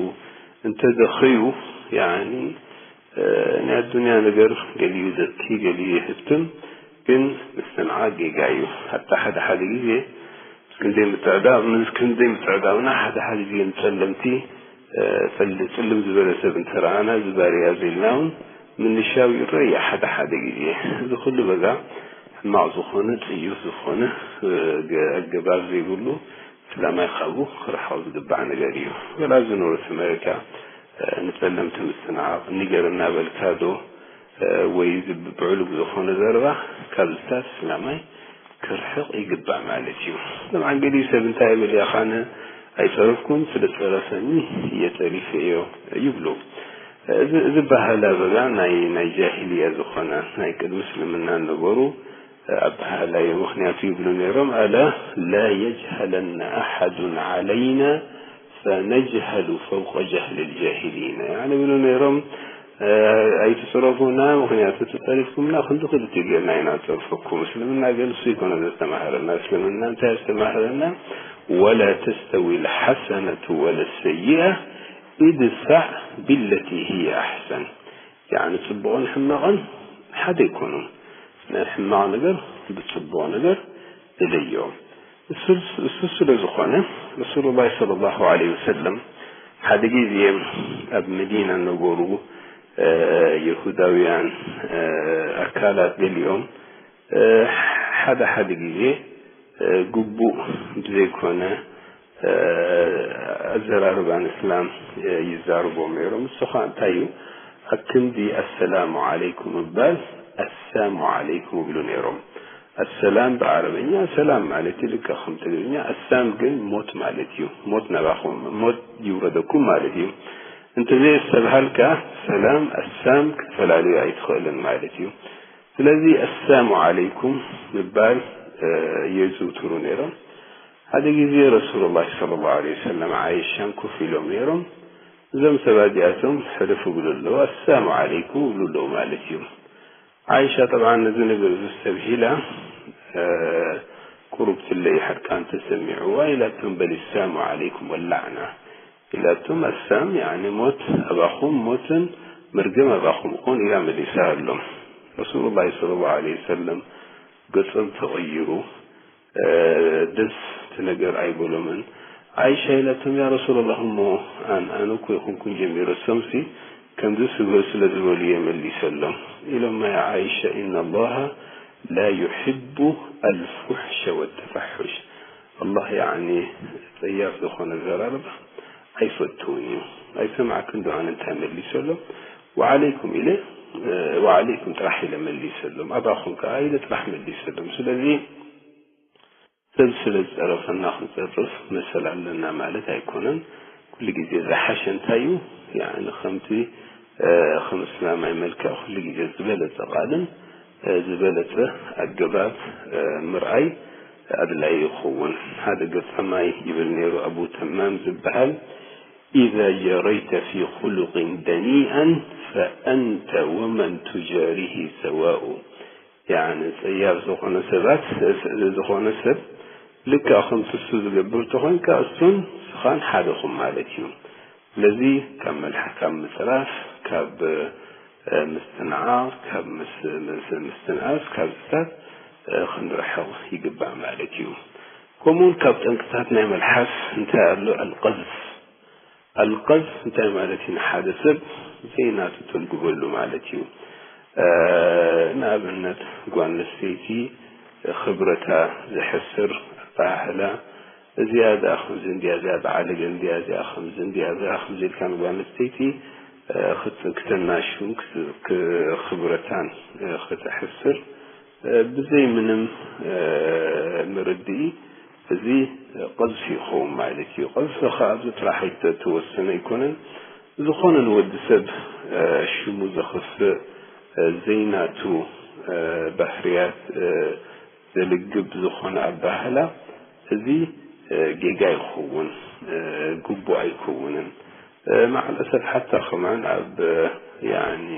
እንተ ደኸዩ ያኒ ናይ ኣዱንያ ነገር ገሊኡ ዘኪ ገሊኡ የህብትም ግን ምስትንዓቕ ጌጋ እዩ። ሓታ ሓደ ሓደ ግዜ ክንደይ ምትዕዳቕ ምስ ክንደይ ምትዕዳቕና ሓደ ሓደ ግዜ ንጸለምቲ ጸል- ጽልም ዝበለ ሰብ እንተረኣና ዝባርያ ዘልና እውን ምንሻው ይረአ ሓደ ሓደ ግዜ። እዚ ኩሉ በጋ ሕማቕ ዝኾነ ጽዩፍ ዝኾነ ኣገባብ ዘይብሉ እስላማይ ካብኡ ክርሓቕ ዝግባዕ ነገር እዩ። ወላ እዚ ኖርት ኣሜሪካ ንጸለምቲ ምስትንዓቕ ኒገር እናበልካ ዶ ወይ ብዕሉግ ዝኾነ ዘረባ ካብ ዝታት እስላማይ ክርሕቕ ይግባእ ማለት እዩ። ጠብዓን ገሊኡ ሰብ እንታይ ይብል፣ ያኻነ ኣይጸረፍኩን ስለ ዝጸረፈኒ እየ ጸሪፈዮ ይብሉ። እዚ ባህላ በዛ ናይ ናይ ጃሂልያ ዝኾነ ናይ ቅድሚ እስልምና ነበሩ ኣበሃህላ እዩ። ምኽንያቱ ይብሉ ነይሮም ኣላ ላ የጅሃለና ኣሓዱን ዓለይና ፈነጅሃሉ ፈውቀ ጀህል ልጃሂሊን ይብሉ ነይሮም። ኣይትጽረፉና፣ ምኽንያቱ ተጸሪፍኩምና ክንዲ ክልተ ጌርና ኢና ንጸርፈኩም። እስልምና ግን እሱ ይኮነ ዘስተማህረና። እስልምና እንታይ ኣስተማህረና? ወላ ተስተዊ ልሓሰነቱ ወለ ሰይኣ ኢድፋዕ ብለቲ ህየ ኣሕሰን። ያዕኒ ጽቡቕን ሕማቕን ሓደ ኣይኮኑን። ናይ ሕማቕ ነገር ብጽቡቕ ነገር እለዮ። እሱ ስለ ዝኾነ ረሱሉላህ ሰለላሁ ዐለይሂ ወሰለም ሓደ ግዜ ኣብ መዲና ነበሩ የሁዳውያን ኣካላት ገሊኦም ሓደ ሓደ ግዜ ግቡእ ብዘይኮነ ኣዘራርባ ንእስላም ይዛርቦም ነይሮም። እሱ ኸዓ እንታይ እዩ? ኣብ ክንዲ ኣሰላሙ ዓለይኩም ምባል ኣሳሙ ዓለይኩም ይብሉ ነይሮም። ኣሰላም ብዓረበኛ ሰላም ማለት እዩ፣ ልክዕ ከም ትግርኛ። ኣሳም ግን ሞት ማለት እዩ። ሞት ናባኹም፣ ሞት ይውረደኩም ማለት እዩ። እንተዘየስተብሃልካ ሰላም ኣሳም ክትፈላልዮ ኣይትኽእልን ማለት እዩ። ስለዚ ኣሳሙ ዓለይኩም ምባል የዝውትሩ ነይሮም። ሓደ ግዜ ረሱሉላህ ሰለላሁ ዐለይሂ ወሰለም ዓይሻን ኮፍ ኢሎም ነይሮም። እዞም ሰባት እዚኣቶም ሕልፍ ይብሉ ኣለዉ፣ ኣሳሙ ዓለይኩም ይብሉ ኣለዉ ማለት እዩ። ዓይሻ ጠብዓን ነዚ ነገር እዚ ኣስተብሂላ፣ ቁሩብ ትለይ ሓድካ እንተሰሚዕዋ ኢላቶም፣ በል ኣሳሙ ዓለይኩም ወላዕና ኢላቶም፣ ኣሳም ያዕኒ ሞት ኣባኹም፣ ሞትን መርገም ኣባኹም ይኹን ኢላ መሊሳሎም። ረሱሉላህ ሰለላሁ ዐለይሂ ወሰለም ገጾም ተቐይሩ፣ ደስ እቲ ነገር ኣይበሎምን። ዓይሻ ኢላቶም፣ ያ ረሱላላህ፣ እሞ ኣን-፣ ኣነ እኮ ይኹንኩን ጀሚረ፣ እሶምሲ ከምዚ ስበ-፣ ስለ ዝበሉ እየ መሊሰሎም። ኢሎማ፣ ያ ዓይሻ፣ ኢነ ላሃ ላ ዩሕቡ ኣልፉሕሸ ወተፋሑሽ። ኣላህ፣ ያዕኒ፣ ጸያፍ ዝኾነ ዘራርባ ኣይፈትውን እዩ። ኣይሰማዕክን ዶ ኣነ እንታይ መሊሰሎም? ወዓለይኩም ኢለ፣ ወዓለይኩም ጥራሕ ኢለ መሊሰሎም። ኣባኹም ከኣ ኢለ ጥራሕ መሊሰሎም። ስለዚ ሰብ ስለ ዝጸረፈና ክንጸርፍ መሰል ኣለና ማለት ኣይኮነን። ኩሉ ግዜ ዝሓሸ እንታይ እዩ? ያዕኒ ከምቲ፣ እ፣ ከም እስላማይ መልክዕ ኩሉ ግዜ ዝበለጸ ቃልን፣ እ፣ ዝበለጸ ኣገባብ፣ እ፣ ምርኣይ ኣድላዪ ይኸውን። ሓደ ገጻማይ ይብል ነይሩ፣ ኣቡ ተማም ዝበሃል፣ ኢዛ ጀረይተ ፊ ኹሉቅን ደኒኣን ፈኣንተ ወመን ቱጃሪሂ ሰዋኡ። ያዕኒ ጸያፍ ዝኾነ ሰባት፣ ዝኾነ ሰብ ልክዕ ከምቲ እሱ ዝገብር ተኾንካ፣ እሱን ንስኻን ሓደ ኢኹም ማለት እዩ። ስለዚ ካብ መልሓ-፣ ካብ ምጽራፍ፣ ካብ፣ እ፣ ምስትንዓቕ፣ ካብ ምስ-፣ ምስ-፣ ምስትንኣስ፣ ካብዚታት፣ እ፣ ክንርሕቕ ይግባእ ማለት እዩ። ከምኡውን ካብ ጠንቅታት ናይ መልሓስ እንታይ ኣሎ? ኣልቀዝፍ። ኣልቀዝፍ እንታይ ማለት እዩ? ንሓደ ሰብ ዘይናቱ ተልግበሉ ማለት እዩ። እ፣ ንኣብነት ጓል ኣንስተይቲ ክብረታ ዘሕስር ኣበሃህላ፣ እዚኣ እዚኣ ከምዚ እንድያ፣ እዚኣ በዓል ገለ እንድያ፣ እዚኣ ከምዚ እንድያ፣ እዚኣ ከምዚ ኢልካ ንጓል ኣንስተይቲ፣ እ፣ ክት-፣ ክተናሹ፣ ክስ-፣ ክ-፣ ክብረታን፣ እ፣ ክተሕስር፣ እ፣ ብዘይ ምንም፣ እ፣ ምርድኢ፣ እዚ ቀዝፊ ይኸውን ማለት እዩ። ቀዝፊ ኸዓ ኣብዚ ጥራሕ ኣይተ-፣ ተወሰነ ኣይኮነን። ዝኾነ ንወዲ ሰብ፣ እ፣ ሽሙ ዘኽፍእ፣ እ፣ ዘይናቱ፣ እ፣ ባህርያት፣ እ፣ ዘልግብ ዝኾነ ኣበሃህላ፣ እዚ፣ እ፣ ጌጋ ይኸውን፣ እ፣ ግቡእ ኣይከውንን። እ፣ ማዕለ ሰብ ሓታ ከማን ኣብ፣ እ፣ ያኒ፣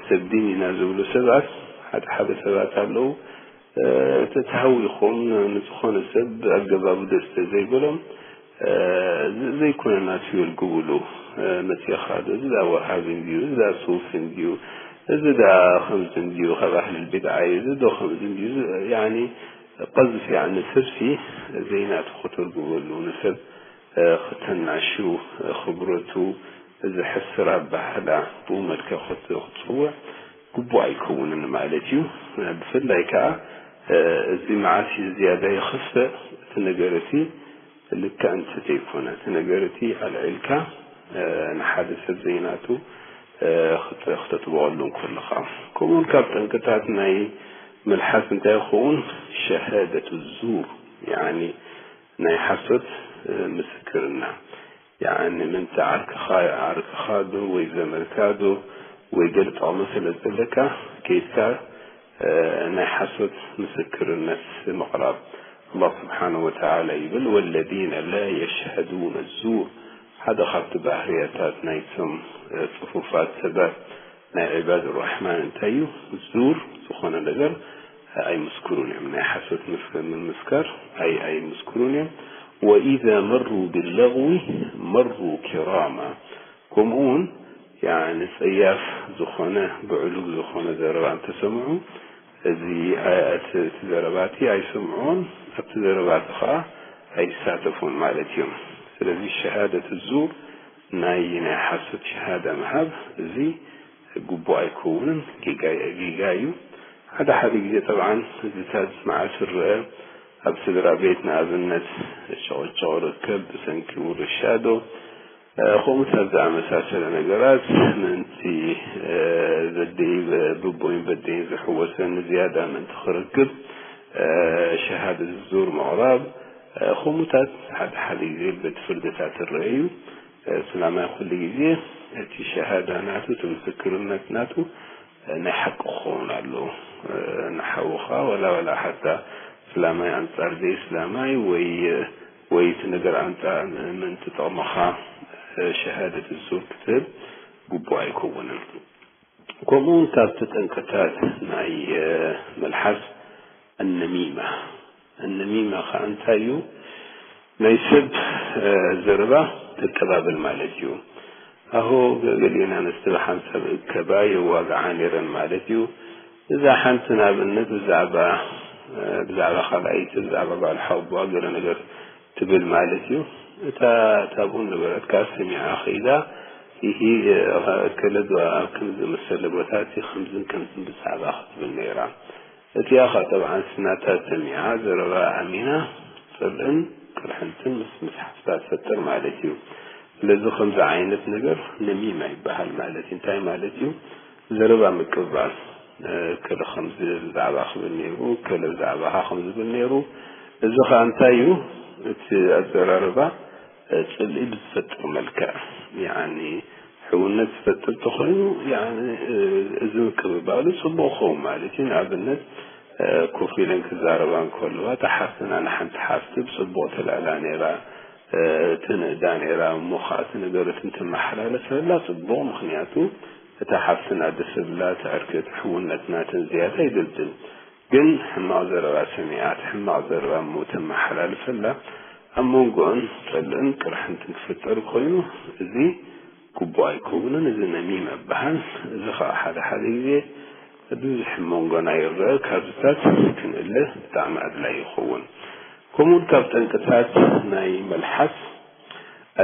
ሰብ ዲን ኢና ዝብሉ ሰባት፣ ሓደ ሓደ ሰባት ኣለዉ፣ እ፣ ተታሃዊኾም ንዝኾነ ሰብ ኣገባቡ ደስ ዘይብሎም፣ እ፣ ዘ-፣ ዘይኮነ ናቱ የልግብሉ። እ፣ መጺኻ ዶ፣ እዚ ዳ ወሃቢ እንድዩ፣ እዚ ዳ ሱፊ እንድዩ፣ እዚ ዳ ከምዚ እንድዩ፣ ካብ ኣህልል ቢድዓ እዩ፣ እዚ ዶ ከምዚ እንድዩ፣ እዚ፣ ያኒ፣ ቀዝፍ፣ ያኒ፣ ሰብሲ ዘይናቱ ከተልግበሉ፣ ንሰብ እ፣ ክተናሹ፣ እ፣ ክብረቱ ዘሕስር ኣበሃህላ ብኡ መልክዕ ክት-፣ ክትጽውዕ ግቡእ ኣይከውንን ማለት እዩ። እ፣ ብፍላይ ከኣ፣ እ፣ እዚ መዓስ እዩ ዝያዳ ይኽፍእ? እቲ ነገር እቲ ልክዕ እንተ ዘይኮነ፣ እቲ ነገር እቲ ኣልዒልካ፣ እ፣ ንሓደ ሰብ ዘይናቱ፣ እ፣ ክተ-፣ ክተጥብቐሉ እንከለኻ። ከምኡውን ካብ ጠንቅታት ናይ መልሓስ እንታይ ይኸውን? ሸሃደቱ ዙር፣ ያኒ ናይ ሓሶት፣ እ፣ ምስክርና። ያኒ ምንቲ ዓርክኻ፣ ዓርክኻ ዶ ወይ ዘመድካ ዶ ወይ ገለ ጥቕሚ ስለ ዘለካ ከይድካ፣ እ፣ ናይ ሓሶት ምስክርነት ምቕራብ። ኣላህ ስብሓነሁ ወተዓላ ይብል፣ "ወለዚነ ላ የሽሀዱነ ዙር"። ሓደ ካብቲ ባህርያታት ናይቶም፣ እ፣ ጽፉፋት ሰባት ናይ ዒባድ ራሕማን እንታይ እዩ? ዙር ዝኾነ ነገር ኣይምስክሩን እዮም። ናይ ሓሶት ምስ-፣ ምምስካር ኣይ-፣ ኣይምስክሩን እዮም። "ወኢዛ መሩ ቢለግዊ መሩ ኪራማ"። ከምኡ እውን፣ ያኒ፣ ጸያፍ ዝኾነ፣ ብዕሉግ ዝኾነ ዘረባ እንተሰምዑ፣ እዚ፣ ኣ-፣ እቲ፣ እቲ ዘረባቲ ኣይሰምዑን፣ ኣብቲ ዘረባቲ ኸዓ ኣይሳተፉን ማለት እዮም። ስለዚ ሸሃደት ዙር ናይ፣ ናይ ሓሶት ሸሃዳ ምሃብ፣ እዚ ግቡእ ኣይከውንን፣ ጌጋ፣ ጌጋ እዩ። ሓደ ሓደ ግዜ ጠብዓን እዚታት መዓስ ዝረአ፣ ኣብ ስድራ ቤት ንኣብነት ጭቕጭቕ ርከብ ብሰንኪ ውርሻ ዶ፣ እ፣ ከምኡታት ዝኣመሳሰለ ነገራት ምእንቲ፣ እ፣ በደይ፣ ብቦይን በደይን ዝሕወሰኒ ዝያዳ ምእንቲ ክረክብ፣ እ፣ ሸሃደት ዙር ምቕራብ፣ እ፣ ከምኡታት ሓደ ሓደ ግዜ በቲ ፍርድታት ዝረአ እዩ። እ፣ እስላማይ ኩሉ ግዜ እቲ ሸሃዳ ናቱ፣ እቲ ምስክርነት ናቱ፣ እ፣ ናይ ሓቂ ክኸውን ኣለዎ። እ፣ ንሓውኻ ወላ፣ ወላ ሓታ እስላማይ ኣንጻር ዘይእስላማይ ወይ፣ ወይ እቲ ነገር ኣንጻር ምእንቲ ጥቕምኻ፣ እ፣ ሸሃደት ዙር ክትህብ ግቡእ ኣይከውንን። ከምኡ እውን ካብቲ ጠንቅታት ናይ፣ እ፣ መልሓስ ኣነሚማ። ኣነሚማ ኸዓ እንታይ እዩ? ናይ ሰብ፣ እ፣ ዘረባ ተቀባብል ማለት እዩ። ኣሆ፣ ገ-፣ ገሊአን ኣንስቲ ብሓንሳብ እከባ የዋግዓ ነይረን ማለት እዩ። እዛ ሓንቲ ንኣብነት ብዛዕባ፣ እ፣ ብዛዕባ ካልኣይቲ፣ ብዛዕባ ጓል ሓውቦኣ ገለ ነገር ትብል ማለት እዩ። እታ፣ እታ ኣብኡ ነበረት ከኣ ሰሚዓ ኸይዳ፣ ኢሂ፣ እ፣ እከለ ዶ ኣብ ከምዚ መሰለ ቦታ እቲ ከምዝን ከምዝን ብዛዕባ ክትብል ነይራ። እቲኣ ኸኣ ጠብዓን ስናታ ሰሚዓ ዘረባ ኣሚና ጽልእን ቅርሕንትን ምስ፣ ምስ ሓፍታ ትፈጥር ማለት እዩ። ስለዚ ከምዚ ዓይነት ነገር ነሚማ ይበሃል ማለት እዩ። እንታይ ማለት እዩ? ዘረባ ምቅብባል። እ፣ ከለ ከምዚ ብዛዕባ ክብል ነይሩ፣ ከለ ብዛዕባኻ ከም ዝብል ነይሩ። እዚ ኸኣ እንታይ እዩ? እቲ ኣዘራርባ፣ እ፣ ጽልኢ ብዝፈጥር መልክዕ፣ ያኒ፣ ሕውነት ዝፈጥር ተኾይኑ፣ ያኒ፣ እ፣ እዚ ምቅብባሉ ጽቡቕ ክኸውን ማለት እዩ። ንኣብነት፣ እ፣ ኮፍ ኢለን ክዛረባ እንከለዋ፣ እታ ሓፍትና ንሓንቲ ሓፍቲ ብጽቡቕ ትልዕላ ነይራ፣ እ፣ ትንእዳ ነይራ፣ እሞ ኸኣ እቲ ነገራት እንትመሓላለፈላ ጽቡቕ፣ ምኽንያቱ እታ ሓፍትና ደስ ዝብላ፣ እቲ ዕርቂ፣ እቲ ሕውነት ናተን ዝያዳ ይድልድል። ግን ሕማቕ ዘረባ ሰሚዓ፣ እቲ ሕማቕ ዘረባ እሞ ተመሓላልፈላ፣ ኣብ መንጎኦን ጸልእን ቅርሕንትን ክፍጠር ኮይኑ፣ እዚ ግቡእ ኣይከውንን፣ እዚ ነሚመ ይበሃል። እዚ ኸኣ ሓደ ሓደ ግዜ ብዙሕ መንጎና ይረአ፣ ካብዚታት ክንእለ ብጣዕሚ ኣድላዪ ይኸውን። ከምኡውን ካብ ጠንቅታት ናይ መልሓስ፣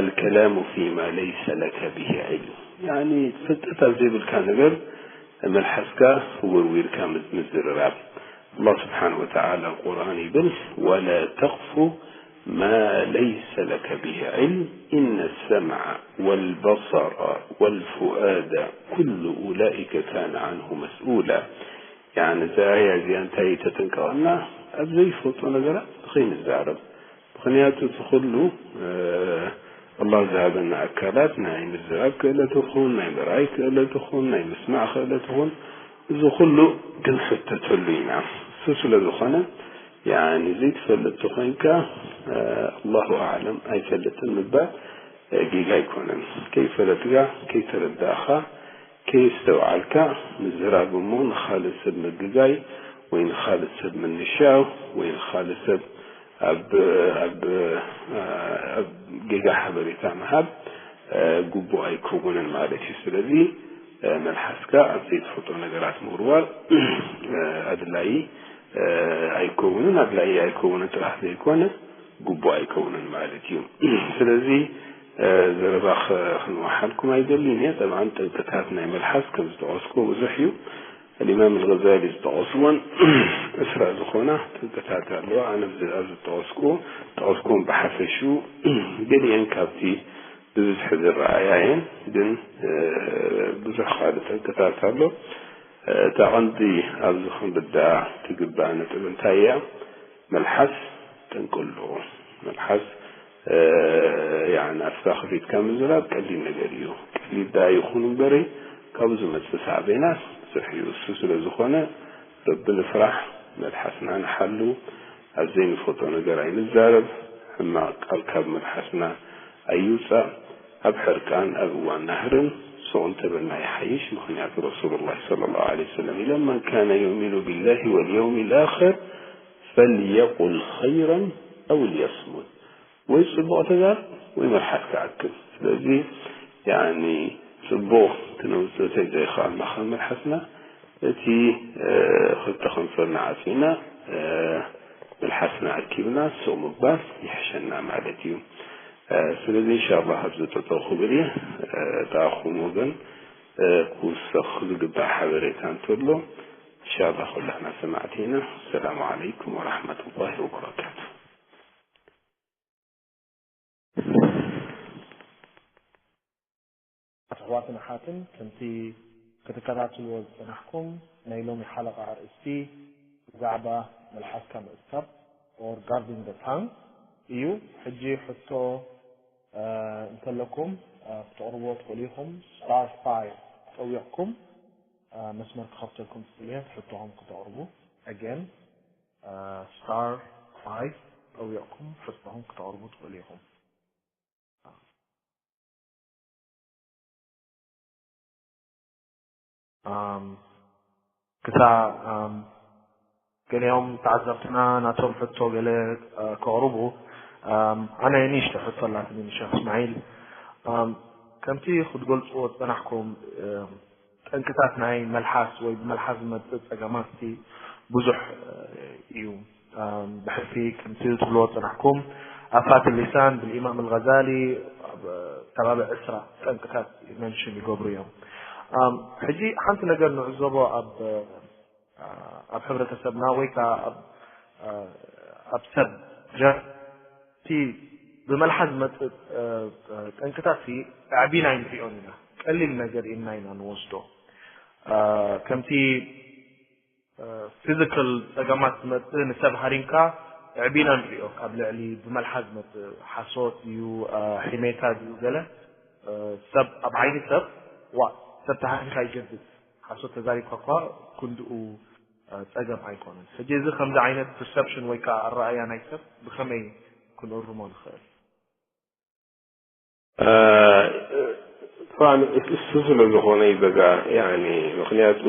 الكلام فيما ليس لك به علم، ያኒ ፍልጠት ኣብ ዘይብልካ ነገር መልሓስካ ወርዊርካ ምዝ-፣ ምዝርራብ። ኣላህ ስብሓን ወተዓላ ኣብ ቁርኣን ይብል፣ ولا تقف ما ليس لك به علم إن السمع والبصر والفؤاد كل أولئك كان عنه مسؤولا። ያኒ እዛ ኣያ እዚኣ እንታይ ተጠንቀቐና? ኣብ ዘይፈልጦ ነገራት ንኸይንዛረብ። ምኽንያቱ እቲ ኩሉ፣ እ፣ ኣላህ ዝሃበና ኣካላት ናይ ምዝራብ ክእለት ይኹን፣ ናይ ምርኣይ ክእለት ይኹን፣ ናይ ምስማዕ ክእለት ይኹን፣ እዚ ኩሉ ክንሕተተሉ ኢና። እሱ ስለ ዝኾነ፣ ያኒ ዘይትፈልጥ ተኾይንካ፣ እ፣ ኣላሁ ኣዕለም ኣይፈልጥን ምባል፣ እ፣ ጌጋ ኣይኮነን። ከይፈለጥካ፣ ከይተረዳእኻ፣ ከየስተውዓልካ ምዝራብ እሞ ንኻልእ ሰብ ምግጋይ ወይ ንኻልእ ሰብ ምንሻው ወይ ንኻልእ ሰብ ኣብ፣ ኣብ፣ ኣብ ጌጋ ሓበሬታ ምሃብ ግቡእ ኣይከውንን ማለት እዩ። ስለዚ መልሓስካ ኣብ ዘይትፈልጦ ነገራት ምውርዋር ኣድላዪ ኣይከውንን፣ ኣድላዪ ኣይከውንን ጥራሕ ዘይኮነ ግቡእ ኣይከውንን ማለት እዩ። ስለዚ ዘረባ ኽ-፣ ክንወሓልኩም ኣይደልን እየ። ጠብዓን ጠንቅታት ናይ መልሓስ ከም ዝጠቐስኩ ብዙሕ እዩ። ኣልኢማም ኣልገዛሊ ዝጠቐስወን ዕስራ ዝኾና ጠንቅታት ኣለዋ። ኣነ ኣብዚ፣ ኣብዚ ዝጠቐስኩ፣ ዝጠቐስኩዎም ብሓፈሽኡ ገሊአን ካብቲ ብብዝሒ ዝረኣያ እየን፣ ግን ብዙሕ ካልእ ጠንቅታት ኣሎ። እታ ቀንዲ ኣብዚ ክንርድኣ ትግባእ ነጥቢ እንታይ እያ? መልሓስ ጠንቂ ኣለዎ። መልሓስ፣ እ፣ ያኒ ኣፍካ ከፊትካ ምዝራብ ቀሊል ነገር እዩ። ቀሊል ደኣ ይኹን እምበሪ፣ ካብኡ ዝመጽእ ሳዕቤናት ብዙሕ እዩ። እሱ ስለ ዝኾነ፣ ረቢ ንፍራሕ፣ መልሓስና ንሓሉ፣ ኣብ ዘይንፈልጦ ነገር ኣይንዛረብ፣ ሕማቕ ቃል ካብ መልሓስና ኣይውጻእ፣ ኣብ ሕርቃን፣ ኣብ እዋን ናህርን ሱቕ እንተበልና ይሓይሽ። ምኽንያቱ ረሱሉላህ ሰለላሁ ዐለይሂ ወሰለም ኢሎም፣ "መን ካነ ዩእሚኑ ቢላሂ ወልየውሚል ኣኽር ፈልየቁል ኸይረን ኣው ልየስሙት።" ወይ ጽቡቕ ተዛረብ ወይ መልሓስካ ኣክብ። ስለዚ፣ ያኒ፣ ጽቡቕ ክነውጽእ ተዘይኸኣልና ካብ መልሓስና፣ እቲ፣ እ፣ ክልተ ከንፈርና ዓጺና፣ እ፣ መልሓስና ኣኪብና ስቕ ምባል ይሕሸና ማለት እዩ። እ፣ ስለዚ፣ ኢንሻላህ፣ ኣብዚ ጠጠው ክብል እየ። እ፣ እታ ኹም ወገን፣ እ፣ ክውሰኽ ዝግባእ ሓበሬታ እንተሎ፣ ኢንሻላህ፣ ኩላህና ሰማዕቲ ኢና። ሰላሙ ዓለይኩም ወራሕመቱላሂ ወበረካቱ። ኣሕዋትን ኣሓትን፣ ከምቲ ክትከታተልዎ ዝጸናሕኩም፣ ናይ ሎሚ ሓለቓ ኣርእስቲ ብዛዕባ መልሓስካ ምእካብ፣ or guarding the tongue፣ እዩ። ሕጂ ሕቶ፣ እ፣ እንተለኩም፣ እ፣ ክተቕርብዎ ትኽእሉ ኢኹም። ስታር ፋይቭ ጠዊቕኩም፣ እ፣ መስመር ክኸፍተልኩም ትኽእሉ እዮም፣ ሕቶኹም ክተቕርቡ። Again፣ እ፣ ስታር ፋይቭ ጠዊቕኩም ሕቶኹም ክተቕርቡ ትኽእሉ ኢኹም። ኣም፣ ክሳ-፣ ኣም፣ ገሊኦም ተዓዘብትና ናቶም ሕቶ ገለ፣ እ፣ ከቕርቡ፣ ኣም፣ ኣነ ንእሽቶ ሕቶ ኣላትኒ ንሸኽ እስማዒል። ኣም፣ ከምቲ ክትገልጽዎ ዝጸናሕኩም፣ እም፣ ጠንቅታት ናይ መልሓስ ወይ ብመልሓስ ዝመጽእ ጸገማት እቲ ብዙሕ፣ እ፣ እዩ። ኣም፣ ብሕልፊ ከምቲ ትብልዎ ዝጸናሕኩም ኣፋት ሊሳን ብልኢማም ኣልጋዛሊ ኣብ ከባቢ ዕስራ ጠንቅታት መንሽን ይገብሩ እዮም። ኣም፣ ሕጂ ሓንቲ ነገር ንዕዘቦ ኣብ፣ እ፣ ኣብ ሕብረተሰብና ወይ ከኣ ኣብ፣ እ፣ ኣብ ሰብ ጀ-፣ እቲ ብመልሓስ ዝመጽእ፣ እ፣ እ፣ ጠንቅታት ሲ ኣዕቢና ኣይንሪኦን ኢና። ቀሊል ነገር ኢልና ኢና ንወስዶ። እ፣ ከምቲ፣ እ፣ ፊዚካል ጸገማት ዝመጽእ ንሰብ ሃሪምካ ኣዕቢና ንሪኦ። ካብ ልዕሊ ብመልሓስ ዝመጽእ ሓሶት ድዩ፣ እ፣ ሒሜታ ድዩ ገለ፣ እ፣ ሰብ ኣብ ዓይኒ ሰብ፣ ዋ፣ ሰብ ተሃሪምካ ይገድድ። ሓሶት ተዛሪብካ እኳ ክንድኡ ጸገም ኣይኮነን። ሕጂ እዚ ከምዚ ዓይነት ፐርሰፕሽን ወይ ከኣ ኣረኣእያ ናይ ሰብ ብኸመይ ክንእርሞ ንኽእል? እ፣ طبعا እሱ ስለ ዝኾነ እዩ በጋ፣ ያኒ፣ ምኽንያቱ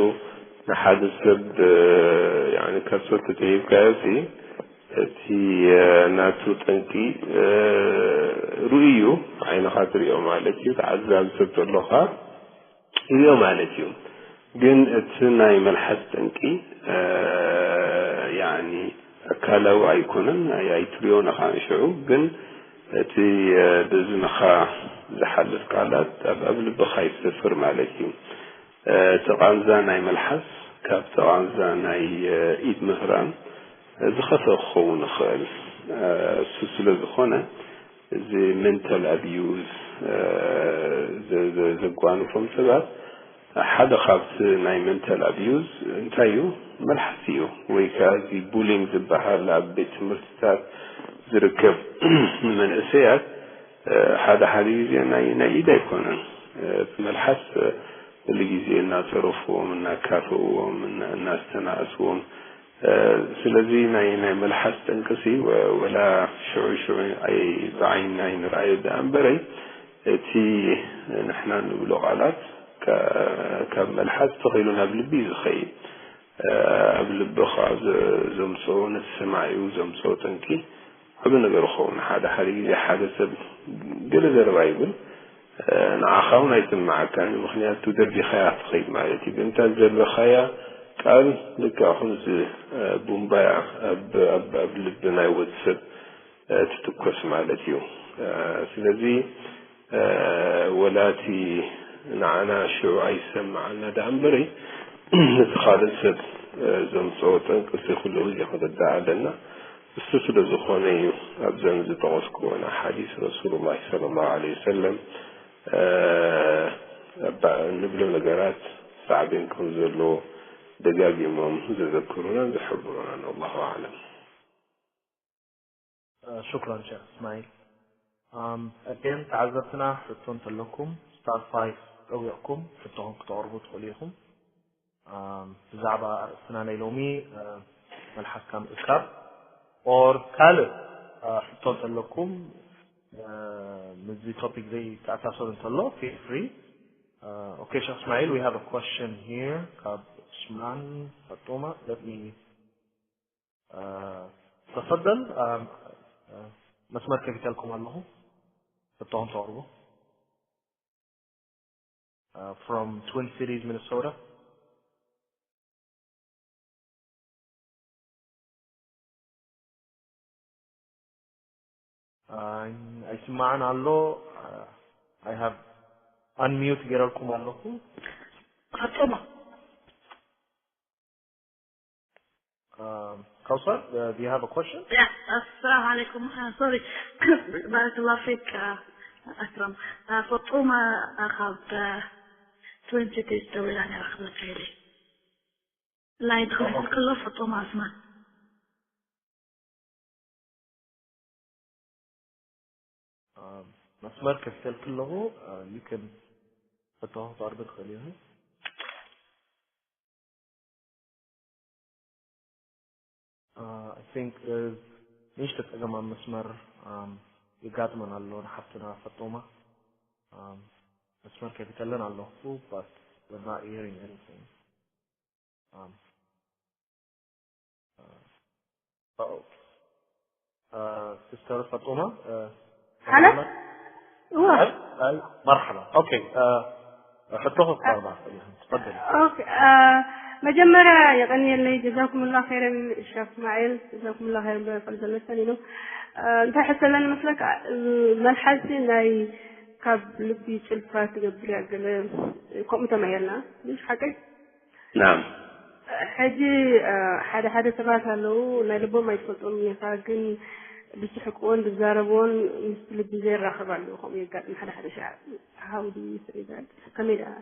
ንሓደ ሰብ ያኒ ከሶ ተተሂብካዮ ሲ እቲ ናቱ ጠንቂ ርእዩ ዓይንኻ ትሪኦ ማለት እዩ። ተዓዛቢ ሰብ ተሎኻ ይሪኦ ማለት እዩ። ግን እቲ ናይ መልሓስ ጠንቂ ያኒ ኣካላዊ ኣይኮነን፣ ኣይ- ኣይትሪኦን ኢኻ ንሽዑ። ግን እቲ ብእዝንኻ ዝሓልፍ ቃላት ኣብ ኣብ ልብኻ ይሰፍር ማለት እዩ። እቲ ቃንዛ ናይ መልሓስ ካብቲ ቃንዛ ናይ ኢድ ምህራም ዝኸፍአ ክኸውን ይኽእል። እሱ ስለ ዝኾነ እዚ ሜንታል ኣቢዩዝ ዘጓንፎም ሰባት ሓደ ካብቲ ናይ ሜንታል ኣቢዩዝ እንታይ እዩ? መልሓስ እዩ። ወይ ከዓ እዚ ቡሊንግ ዝበሃል ኣብ ቤት ትምህርትታት ዝርከብ ንመንእሰያት ሓደ ሓደ ግዜ ናይ ናይ ኢድ ኣይኮነን። እቲ መልሓስ ኩሉ ግዜ እናፀረፍዎም፣ እናካፍእዎም፣ እና- እናስተናእስዎም። ስለዚ ናይ ናይ መልሓስ ጠንቅሲ ወ- ወላ ሽዑ ሽዑ ኣይ- ብዓይኒ ኣይንርኣዮ ደኣ እምበረይ እቲ ንሕና ንብሎ ቃላት ካ- ካብ መልሓስ ተኺሉ ናብ ልቢ እዩ ዝኸይድ። ኣብ ልብኻ ዘ- ዘምፅኦ ነቲ ሰማዒኡ ዘምፅኦ ጠንቂ ዓቢ ነገር ይኸውን። ሓደ ሓደ ግዜ ሓደ ሰብ ገለ ዘረባ ይብል ንዓኻ እውን ኣይስምዓካን እዩ። ምኽንያቱ ደርቢኻያ ትኸይድ ማለት እዩ። ግን እታ ዝደርበኻያ ቃል ልክዕ ከምዚ ቡምባያ ኣብ ኣብ ኣብ ልቢ ናይ ወዲ ሰብ ትትኮስ ማለት እዩ። ስለዚ ወላ እቲ ንዓና ሽዑ ኣይሰምዓና ደኣ እምበሪ ነቲ ካልእ ሰብ ዘምፅኦ ጠንቅሲ ኩሉ ግዜ ክንርዳእ ኣለና። እሱ ስለ ዝኾነ እዩ ኣብዘን ዝጠቐስኩወን ኣሓዲስ ረሱሉላህ ሰለላሁ ዐለይሂ ወሰለም ንብሎ ነገራት ሳዕቤን ከም ዘለዎ ደጋጊሞም ዘዘክሩናን ዝሕብሩናን። ወላሁ ኣዕለም። ሽኩራን ሸክ እስማዒል። ኣገን ተዓዘብትና ሕቶ እንተለኩም ስታር ፋይፍ ጠዊቕኩም ሕቶኹም ክተቕርቡ ትኽእሉ ኢኹም። ብዛዕባ ኣርእስትና ናይ ሎሚ መልሓስካ ምእካብ ኦር ካልእ ሕቶ እንተለኩም ምስዚ ቶፒክ ዘይተኣሳሰሩ እንተሎ ፊል ፍሪ። ኦኬ ሸክ እስማዒል we have a question here ካብ ዑስማን ፈጡማ let me ተፈደል መስመር ከፊተልኩም ኣለኹ ሕቶኹም ተቕርቡ። From Twin Cities, Minnesota. ኣይስማዕን ኣሎ። I have unmute ገይረልኩም ኣለኹ። ፈጡማ Kausar, uh, do you have a question? Yeah, السلام عليكم. Uh, sorry. بارك الله فيك, uh, أكرم. Uh, فطومة, uh, خاب, uh, Twin Cities, دوي لاني أخذ كيلي. لا يدخل كله فطومة أسمع. መስመር ከፊተልኪ ኣለኹ you can ሕቶኺ ክተቕርቢ ትኽእሊ ኢኺ። I think ንእሽቶ ፀገም ኣብ መስመር የጋጥመን ኣሎ ንሓፍትና ፈጦማ። መስመር ከፊተለን ኣለኹ but we're not hearing anything. ሲስተር ፈጡማ ሀሎ እዋ መርሐባ ኦኬ ሕቶኹ ክተቕርባ ትፈደሊ ኦኬ መጀመርያ የቐንየለይ ጀዛኩምላ ኸይረን ሸክ እስማኤል ጀዛኩምላ ኸይረን ብፈል ዘለሰን ኢሉ እንታይ ሕሰለኒ መስለካ መልሓሲ ናይ ካብ ልቢ ጭልፋ ትገብር እያ ገለ ከምኡ ተማሂርና ምሽ ሓቀይ ናም ሕጂ ሓደ ሓደ ሰባት ኣለዉ ናይ ልቦም ኣይትፈልጦም ኢኻ ግን ብስሕቅዎን ብዛረብዎን ምስ ልቢ ዘይራኸብ ኣለዉ ከምኡ የጋጥም ሓደ ሓደ ሻዕ how do you say that ከመይ ደኣ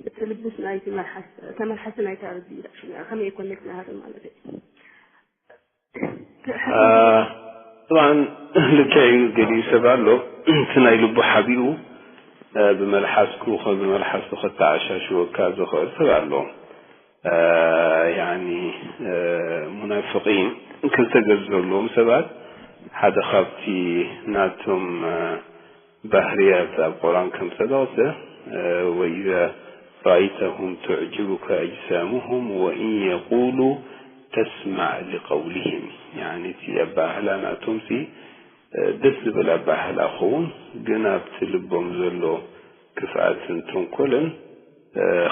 እቲ ልብስ ናይቲ መልሓስ እታ መልሓስ ናይታ ልቢ ኢላ ሽሚዓ ከመይ ኮኔክት ናሃር ማለት እዩ طبعا ልክዕ እዩ ገሊኡ ሰብ ኣሎ እቲ ናይ ልቡ ሓቢኡ ብመልሓስኩ ብመልሓሱ ከተዓሻሽወካ ዝኽእል ሰብ ኣሎ ያኒ ሙናፍቂን ክልተ ገጽ ዘለዎም ሰባት ሓደ ካብቲ ናቶም ባህርያት ኣብ ቁርኣን ከም ዝተጠቕሰ ወኢዛ رأيتهم تعجبك أجسامهم وإن يقولوا تسمع لقولهم. يعني እቲ ኣባህላ ናቶም ሲ ደስ ዝብል ኣባህላ ክኸውን፣ ግን ኣብቲ ልቦም ዘሎ ክፍኣትን ተንኮልን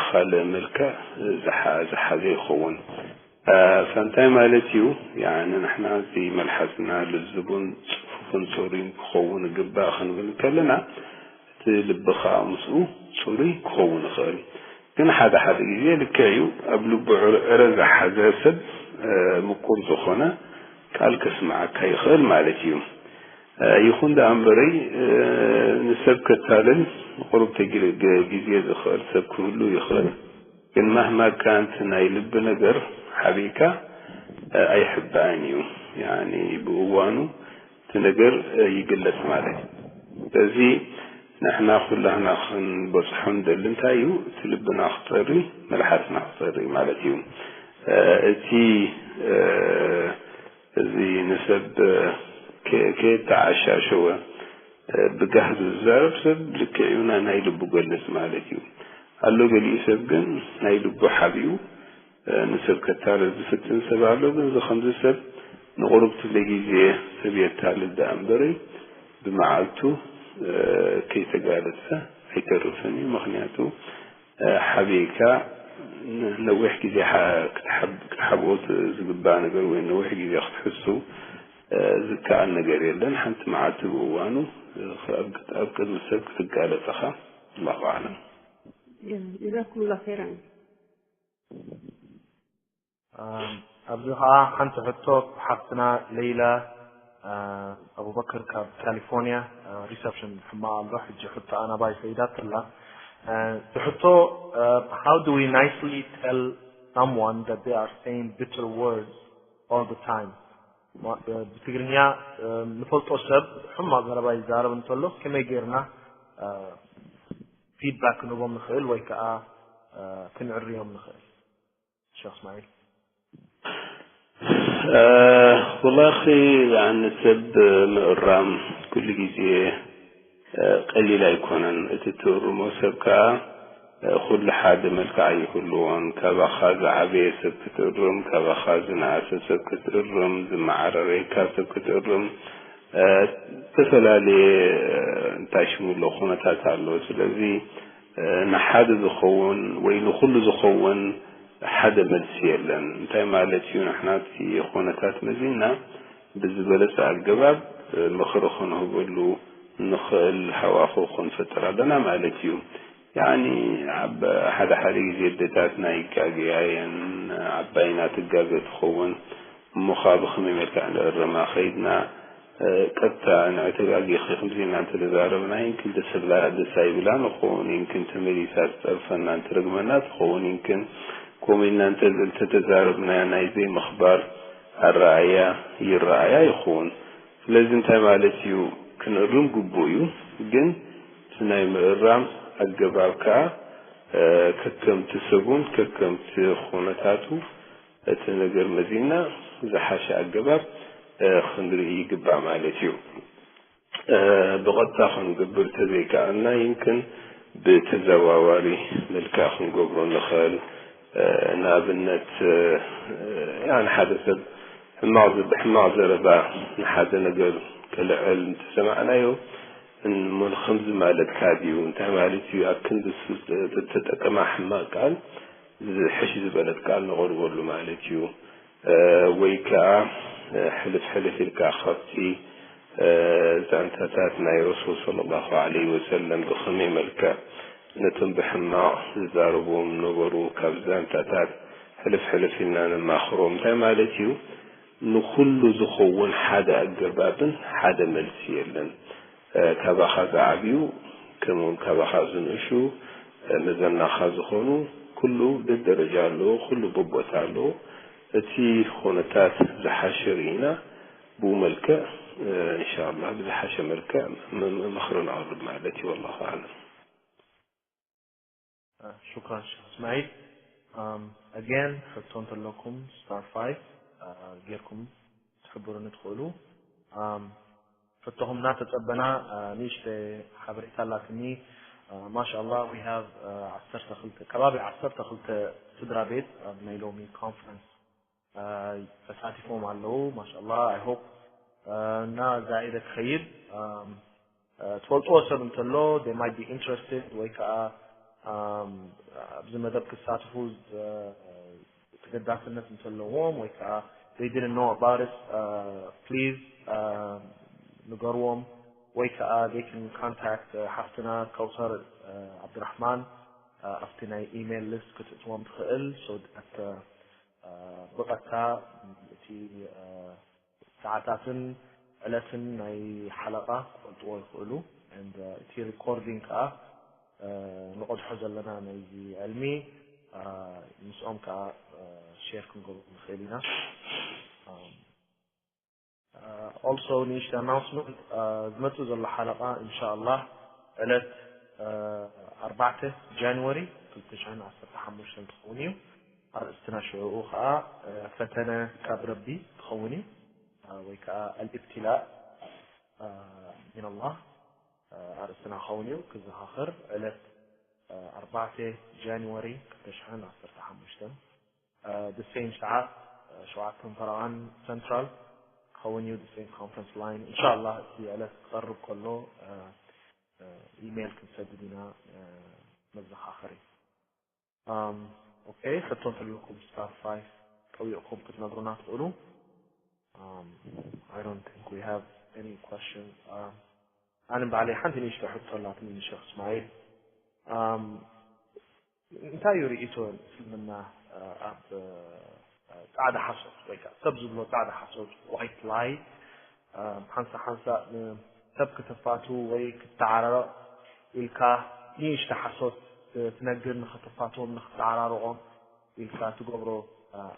ካልእ መልክዕ ዝሓዘ ይኸውን። ፈንታይ ማለት እዩ። ንሕና እዚ መልሓስና ልዝቡን ፅፉፍን ፅሩይን ክኸውን ግባእ ክንብል ከለና እቲ ልቢ ከዓ ምስኡ ፅሩይ ክኸውን ይኽእል። ግን ሓደ ሓደ ግዜ ልክዕ እዩ፣ ኣብ ልቡ ዕረ ዝሓዘ ሰብ ምቁር ዝኾነ ቃል ከስምዓካ ይኽእል ማለት እዩ። ይኹን ደኣ እምበረይ ንሰብ ከታልል ቁሩብ ግዜ ዝኽእል ሰብ ክህሉ ይኽእል። ግን ማህማ ካንት ናይ ልቢ ነገር ሓቢእካ ኣይሕባእን እዩ። ብእዋኑ እቲ ነገር ይግለጽ ማለት እዩ። ስለዚ ንሕና ኩላህና ክንበጽሖ ንደሊ እንታይ እዩ፣ እቲ ልብና ክጸሪ፣ መልሓስና ክጸሪ ማለት እዩ። እቲ እዚ ንሰብ ከየተዓሻሸወ ብጋህዲ ዝዛረብ ሰብ ልክዕ እዩ፣ ናይ ልቡ ገልጽ ማለት እዩ። ኣሎ ገሊኡ ሰብ ግን ናይ ልቡ ሓቢኡ ንሰብ ከታልል ዝፍትን ሰብ ኣሎ። ግን እዚ ከምዚ ሰብ ንቁሩብ ትለ ግዜ ሰብ የታልል ደኣ እምበሪ ብመዓልቱ ከይተጋለጸ ኣይተርፍን እዩ። ምኽንያቱ ሓቢእካ ነዊሕ ግዜ ክትሓብኦት ዝግባእ ነገር ወይ ነዊሕ ግዜ ክትሕሱ ዝከኣል ነገር የለን። ሓንቲ መዓልቲ ብእዋኑ ኣብ ቅድሚ ሰብ ክትጋለጽኻ። ኣላሁ ኣዕለም። ጀዛኩምላ ኸይራን። ኣብዚ ከዓ ሓንቲ ሕቶ ሓፍትና ሌይላ ኣቡበክር ካብ ካሊፎርኒያ፣ ሪሰፕሽን ሕማቕ ኣሎ። ሕጂ ሕቶ ኣናባይ ሰይዳት ኣላ። እቲ ሕቶ how do we nicely tell someone that they are saying bitter words all the time? ብትግርኛ ንፈልጦ ሰብ ሕማቕ ዘረባ ይዛረብ እንተሎ ከመይ ጌርና ፊድባክ ክንቦም ንኽእል ወይ ከዓ ክንዕርዮም ንኽእል? ሸኽ እስማዒል። ወላኺ ንሰብ ምእራም ኩሉ ግዜ ቀሊል ኣይኮነን። እቲ ትእርሞ ሰብ ከዓ ኩሉ ሓደ መልክዕ ኣይህልዎን። ካባኻ ዝዓበየ ሰብ ክትእርም፣ ካባኻ ዝነኣሰ ሰብ ክትእርም፣ ዝመዓረረካ ሰብ ክትእርም፣ ዝተፈላለየ እንታይ ሽሙ ኣሎ ኩነታት ኣሎ። ስለዚ ንሓደ ዝኸውን ወይ ንኹሉ ዝኸውን ሓደ መልሲ የለን። እንታይ ማለት እዩ? ንሕና እቲ ኩነታት መዚና ብዝበለፀ ኣገባብ ምኽሪ ክንህበሉ ንኽእል ሃዋህው ክንፈጥር ኣለና ማለት እዩ። ያኒ ኣብ ሓደ ሓደ ግዜ ኣዴታትና ይጋገያ እየን። ዓባይና ትጋገ ትኸውን እሞ ካብ ብኸመይ መልክዕ ንእርማ ከይድና ቀጥታ ንዕተጋጊኺ ከምዚ ኢልና እንተተዛረብና ይንክን ደስ ብላ ደስ ኣይብላ ንኸውን ይንክን ተመሊሳ ትፀርፈና እንትረግመና ትኸውን ይንክን ከምኡ ኢልና እንተተዛረብና ናይ ዘይምኽባር ኣረኣያ ይረኣያ ይኸውን። ስለዚ እንታይ ማለት እዩ? ክንእርም ግቡእ እዩ፣ ግን እቲ ናይ ምእራም ኣገባብ ከዓ ከከምቲ ሰቡን ከከምቲ ኩነታቱ እቲ ነገር መዚና ዝሓሸ ኣገባብ ክንርኢ ይግባእ ማለት እዩ። ብቐጥታ ክንገብር ተዘይከኣልና ይምክን ብተዘዋዋሪ መልክዕ ክንገብሮ ንኽእል። ንኣብነት ያኒ ሓደ ሰብ ሕማቕ ሕማቕ ዘረባ ንሓደ ነገር ክልዕል እንተሰማዕናዮ እሞ ንኸምዚ ማለትካ ድዩ እንታይ ማለት እዩ ኣብ ክንዲ ዝተጠቀማ ሕማቕ ቃል ዝሕሽ ዝበለት ቃል ነቕርበሉ ማለት እዩ። ወይ ከዓ ሕልፍ ሕልፍ ኢልካ ካብቲ ዛንታታት ናይ ረሱል صلى الله عليه وسلم ብኸመይ መልክዕ ነቶም ብሕማቕ ዝዛረብዎም ነበሩ ካብ ዛንታታት ሕልፍ ሕልፍ ኢልና ነማኽሮም እንታይ ማለት እዩ? ንኹሉ ዝኸውን ሓደ ኣገባብን ሓደ መልሲ የለን። ካባኻ ዝዓብዩ ከምኡውን ካባኻ ዝንእሹ መዘናኻ ዝኾኑ ኩሉ ደደረጃ ኣለዎ፣ ኩሉ በቦታ ኣለዎ። እቲ ኩነታት ዝሓሸ ርኢና ብኡ መልክዕ እንሻላ ብዝሓሸ መልክዕ ምኽሪ ነቕርብ ማለት እዩ። ወላሁ ኣዕለም። ሹክራን ሸክ እስማዒል። ኣገን ሕቶ እንተለኩም ስታር ፋይቭ ጌርኩም ትሕብሩኒ ትኽእሉ። ሕቶኹም እናተጸበና ንእሽተ ሓበሬታ ኣላትኒ። ማሻላ we have ዓሰርተ ክልተ ከባቢ ዓሰርተ ክልተ ስድራ ቤት ኣብ ናይ ሎሚ ኮንፈረንስ ተሳቲፎም ኣለዉ። ማሻላ I hope እና ዛኢደ ክኸይድ ትፈልጥዎ ሰብ እንተሎ they might be interested ወይ ከዓ ኣብዚ መደብ ክሳትፉ ተገዳስነት እንተለዎም ወይ ከዓ they didn't know about it please ንገርዎም ወይ ከዓ they can contact ሓፍትና ከውሰር ዓብድራሕማን ኣብቲ ናይ ኢሜይል ሊስት ክትእትዎም ትኽእል so that ብቐጥታ እቲ ሰዓታትን ዕለትን ናይ ሓለቓ ክፈልጥዎ ይኽእሉ and እቲ ሪኮርዲንግ ከዓ ንቐድሖ ዘለና ናይዚ ዕልሚ ምስኦም ከዓ ሼር ክንገብሩ ንኽእል ኢና። Also ንእሽተ ኣናውንስመንት ዝመፅእ ዘሎ ሓለቓ እንሻኣላህ ዕለት ኣርባዕተ ጃንዋሪ ክልተ ሽሕን ዓሰርተ ሓሙሽተን ክኸውን እዩ። ኣርእስትና ሽዑኡ ከዓ ፈተነ ካብ ረቢ ክኸውን እዩ ወይ ከዓ ኣልእብትላእ ሚንላህ ኣርእስትና ክኸውን እዩ። ክዘኻኸር ዕለት ኣርባዕተ ጃንዋሪ ክልተ ሽሕን ዓሰርተ ሓሙሽተን the same ሰዓት ሸውዓተን ፈረቓን ሰንትራል ክኸውን እዩ። The same conference line እንሻላ እቲ ዕለት ክቐርብ ከሎ ኢሜይል ክንሰድድ ኢና። መዘኻኸሪ ኦኬ። ሕቶ እንተለኩም ስታር ፋይቭ ጠዊቕኩም ክትነግሩና ትኽእሉ። I don't think we have any question. ኣነ ባዕለይ ሓንቲ ንእሽቶ ሕቶ ኣላትኒ ንሸኽ እስማኤል። እንታይ እዩ ርእይቶ እስልምና ኣብ ጻዕዳ ሓሶት ወይ ከዓ ሰብ ዝብሎ ጻዕዳ ሓሶት white lie ሓንሳ ሓንሳ ሰብ ክተፋቱ ወይ ክተዓራረቕ ኢልካ ንእሽተ ሓሶት ትነግር ንኽተፋትዎም ንኽተዓራርቖም ኢልካ ትገብሮ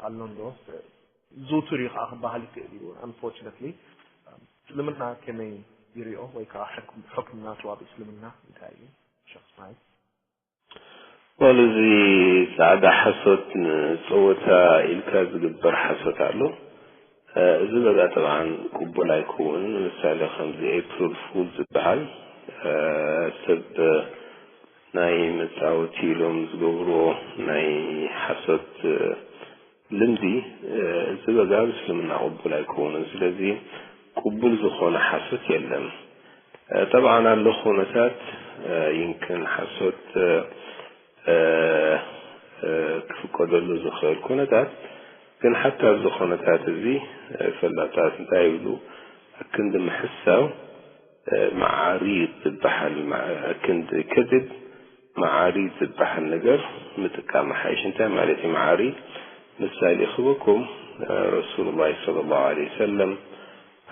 ኣሎ እንዶ ዝውቱር እዩ ከዓ ክበሃል ይክእል እዩ። Unfortunately እስልምና ከመይ ይሪኦ ወይ ከዓ ሕክም ናቱ ኣብ እስልምና እንታይ እዩ? ሸክ እስማኤል ወል እዚ ፃዕዳ ሓሶት ንፀወታ ኢልካ ዝግበር ሓሶት ኣሎ። እዚ በጋ ጠብዓን ቅቡል ኣይከውንን። ንምሳሌ ከምዚ ኤፕሪል ፉል ዝበሃል ሰብ ናይ መፃወቲ ኢሎም ዝገብርዎ ናይ ሓሶት ልምዲ እዚ በጋ ኣብ እስልምና ቅቡል ኣይከውንን። ስለዚ ቅቡል ዝኾነ ሓሶት የለን። ጠብዓን ኣሎ ኩነታት ይምክን ሓሶት ክፍቀደሉ ዝኽእል ኩነታት፣ ግን ሓታ ኣብዚ ኩነታት እዚ ፈላጣት እንታይ ይብሉ፣ ኣክንዲ ምሕሳው መዓሪድ ዝበሃል፣ ኣክንዲ ከድብ መዓሪድ ዝበሃል ነገር ምጥቃም ሓይሽ። እንታይ ማለት እዩ መዓሪድ? ምሳሌ ክበኩም ረሱሉላህ ሰለላሁ ዐለይሂ ወሰለም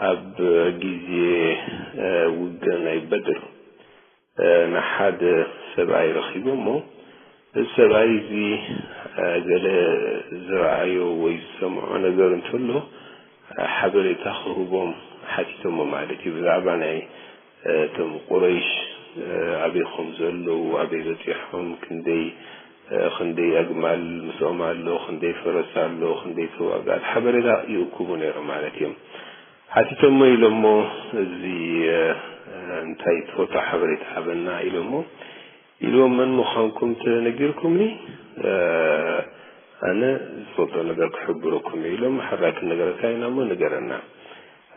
ኣብ ግዜ ውግእ ናይ በድር ንሓደ ሰብኣይ ረኺቦሞ፣ እዚ ሰብኣይ እዚ ገለ ዝረኣዮ ወይ ዝሰምዖ ነገር እንተሎ ሓበሬታ ክህቦም ሓቲቶሞ ማለት እዩ። ብዛዕባ ናይ እቶም ቁረይሽ ኣበይ ከም ዘለዉ፣ ኣበይ በፂሖም፣ ክንደይ ክንደይ ኣግማል ምስኦም ኣሎ፣ ክንደይ ፈረስ ኣሎ፣ ክንደይ ተዋጋእቲ ሓበሬታ ይእክቡ ነይሮም ማለት እዮም። ሓቲቶሞ ኢሎሞ እዚ እንታይ ትፈልጦ ሓበሬታ ሃበና ኢሎሞ ኢልዎም መን ምዃንኩም ተነጊርኩምኒ ኣነ ዝፈልጦ ነገር ክሕብረኩም ኢሎም ሕራይ ክንነገረካ ኢና እሞ ንገረና።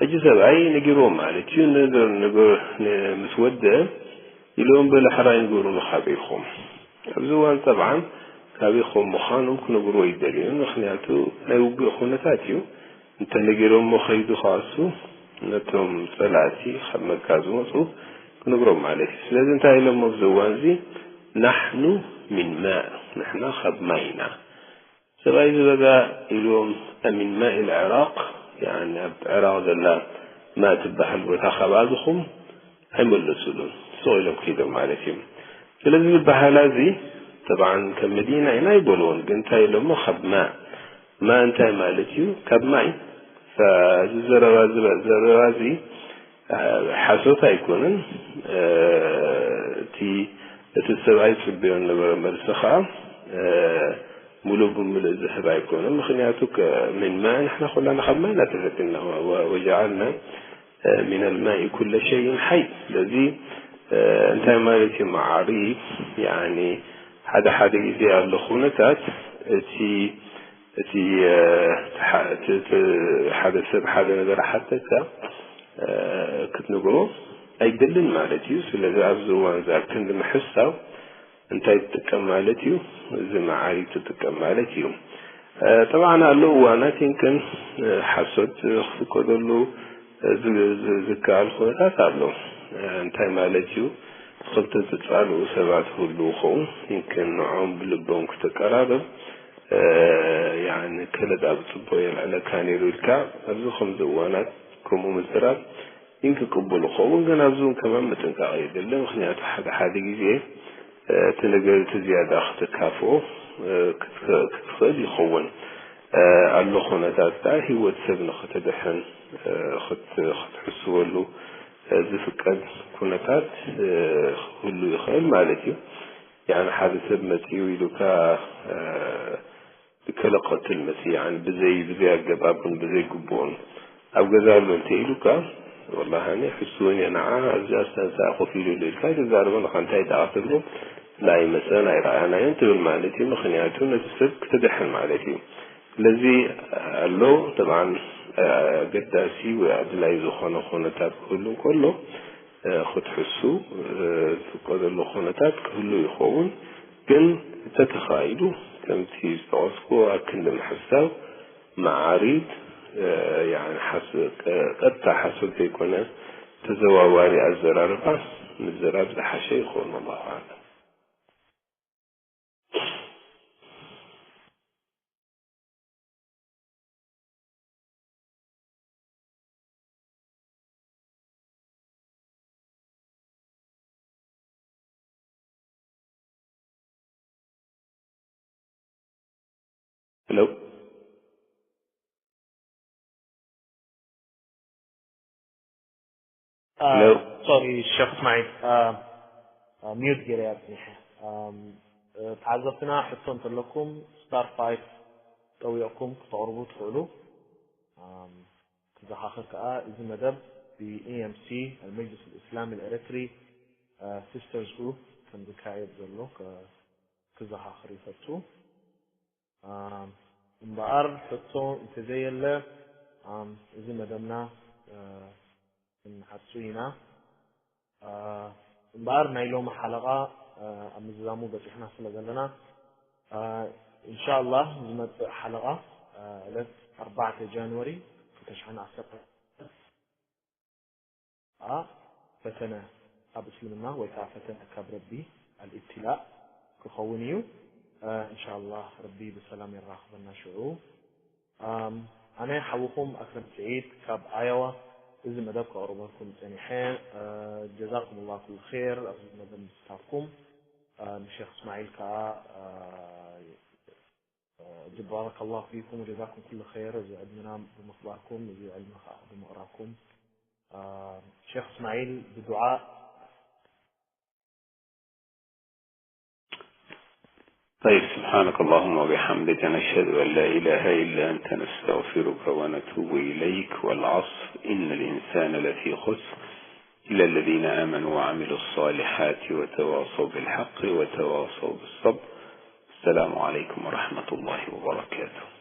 ሕጂ ሰብኣይ ነጊርዎም ማለት እዩ። ነገር ነገር ምስ ወደ ኢሎም በለ ሕራይ ንገሩኒ ካበይ ኢኹም። ኣብዚ እዋን ጠብዓን ካበይ ከም ምዃኖም ክነግርዎ ይደልዩ። ምኽንያቱ ናይ ውግእ ኩነታት እዩ። እንተነጊሮሞ ከይዱ ከኣሱ ነቶም ጸላእቲ ካብ መካ ዝመጹ ክነግሮም ማለት እዩ። ስለዚ እንታይ ኢሎሞ ኣብዚ እዋን እዚ ናሕኑ ሚን ማእ ንሕና ካብ ማይ ኢና። ሰብኣይ ዝበጋ ኢልዎም ኣሚን ማእ ልዕራቕ ያኒ ኣብ ዕራቕ ዘላ ማእ ትበሃል ቦታ ካብኣ ዝኹም ኣይመለሱሉን ስቕ ኢሎም ከይዶም ማለት እዩ። ስለዚ ዝበሃላ እዚ ጠብዓን ከም መዲና ኢና ኣይበልዎን ግን እንታይ ኢሎሞ ካብ ማእ ማእ እንታይ ማለት እዩ ካብ ማይ እዚ ዘረባ ዘረባ እዚ ሓሶት ኣይኮነን። እቲ እቲ ሰብኣይ ዝፅበዮ ዝነበረ መልሲ ከዓ ሙሉእ ብምሉእ ዝህብ ኣይኮነን። ምክንያቱ ምን ማእ ንሕና ኩላና ካብ ማይ ኢና ተፈጢርና ወጀዓልና ሚን ልማኢ ኩለ ሸይን ሓይ። ስለዚ እ፣ እንታይ ማለት እዩ መዓሪድ? ያኒ ሓደ ሓደ ግዜ ኣሎ ኩነታት እቲ እቲ፣ እ፣ ተሓ-፣ እቲ፣ እቲ ሓደ ሰብ ሓደ ነገር ሓተካ፣ እ፣ ክትነግሮ ኣይደልን ማለት እዩ። ስለዚ ኣብዚ እዋን እዚ ኣብ ክንዲ ምሕሳው እንታይ ትጥቀም ማለት እዩ? እዚ መዓሪድ ትጥቀም ማለት እዩ። እ፣ ጠብዓን ኣሎ እዋናት ይንክን፣ እ፣ ሓሶት ክፍቀደሉ፣ እ፣ ዝ-፣ ዝ-፣ ዝከኣል ኩነታት ኣሎ። እ፣ እንታይ ማለት እዩ? ክልተ ዝጻልኡ ሰባት ክህልዉ ኸው፣ ይንክን ንዖም ብልቦም ክተቀራረብ፣ እ፣ ያኒ ከለዳ ብጽቡቕ የልዕለካ ነይሩ ኢልካ፣ ኣብዚ ከምዚ እዋናት ከምኡ ምዝራብ ይንኪ ቅቡል ይኸውን፣ ግን ኣብዚ እውን ከማን ምጥንቃቕ የድሊ። ምኽንያቱ ሓደ ሓደ ግዜ፣ እ፣ እቲ ነገር እቲ ዝያዳ ክተካፍኦ፣ እ፣ ክትክ-፣ ክትኽእል ይኸውን። እ፣ ኣሎ ኩነታት ከኣ ህይወት ሰብ ንኽትድሕን፣ እ፣ ክት-፣ ክትሕስበሉ፣ እ፣ ዝፍቀድ ኩነታት፣ እ፣ ክህሉ ይኽእል ማለት እዩ። ያኒ ሓደ ሰብ መጺኡ ኢሉካ፣ እ፣ ከለቐትል መጺኡ፣ ያኒ ብዘይ፣ ብዘይ ኣገባብን ብዘይ ግቡእን ኣብ ገዛ ኣሎ እንተ ኢሉካ፣ ወላሂ ኣነ ሕሱውን እየ ንዓ፣ ኣብዚ ኣስታንሳ ኮፍ ኢሉ ኣሎ ኢልካ ኣይትዛረቦ፣ ንኻ እንታይ ደኣ ክትብሎ፣ ላይመጸን ኣይረኣናዮን ትብል ማለት እዩ። ምኽንያቱ ነቲ ሰብ ክትድሕን ማለት እዩ። ስለዚ ኣሎ፣ ጠብዓን፣ እ፣ ኣገዳሲ ወይ ኣድላዪ ዝኾነ ኩነታት ክህሉ እንከሎ፣ እ፣ ክትሕሱ፣ እ፣ ዝፍቀደሉ ኩነታት ክህሉ ይኸውን። ግን እንተተኻኢሉ፣ ከምቲ ዝጠቐስኩ ኣብ ክንዲ ምሕሳብ መዓሪድ፣ እ፣ ያኒ ሓስ-፣ ቀ-፣ ቀጥታ ሓሶት ዘይኮነ ተዘዋዋሪ ኣዘራርባ ምዝራብ ዝሓሸ ይኸውን። ወላሁ ኣዕለም። ሄሎ። ሄሎ። ሶሪ ሸክ እስማዒል፣ ሚዩት ገይረ እያ ፅኒሐ። ተዓዘብትና ሕቶ እንተለኩም ስታር ፋይፍ ጠዊቕኩም ክተቕርቡ ትኽእሉ። ክዘኻኽር ከኣ እዚ መደብ ብ E M C፣ المجلس الإسلامي الإريتري Sisters Group ከም ዝካየድ ዘሎ ክዘኻኽር ይፈቱ። እምበኣር ሕቶ እንተዘየለ እዚ መደብና ክንሓጹ ኢና። እምበኣር ናይ ሎሚ ሓለቓ ኣብ ምዝዛሙ በጺሕና ስለ ዘለና እንሻላህ ዝመጽእ ሓለቓ ዕለት ኣርባዕተ ጃንዋሪ ክልተ ሽሕን ዓሰርተ ዓ ፈተነ ኣብ እስልምና ወይ ከዓ ፈተነ ካብ ረቢ ኣልኢብትላእ ክኸውን እዩ። እንሻላህ ረቢ ብሰላም የራኽበና ሽዑ። ኣነ ሓውኹም ኣክረም ስዒድ ካብ ኣያዋ እዚ መደብ ከቕርበልኩም ፀኒሐ። ጀዛኩም ላ ኩሉ ር ኣብዚ መደብ ምስታፍኩም። ንሼክ እስማዒል ከዓ ባረከ ላሁ ፊኩም ወጀዛኩም ኩሉ ር እዚ ዕድምና ብምኽባርኩም እዚ ዕልሚ ከዓ ብምቕራብኩም። ሼክ እስማዒል ብዱዓ طيب، سبحانك اللهم وبحمدك، نشهد أن لا إله إلا أنت، نستغفرك ونتوب إليك. والعصر، إن الإنسان لفي خسر، إلا الذين آمنوا وعملوا الصالحات وتواصوا بالحق وتواصوا بالصبر. السلام عليكم ورحمة الله وبركاته.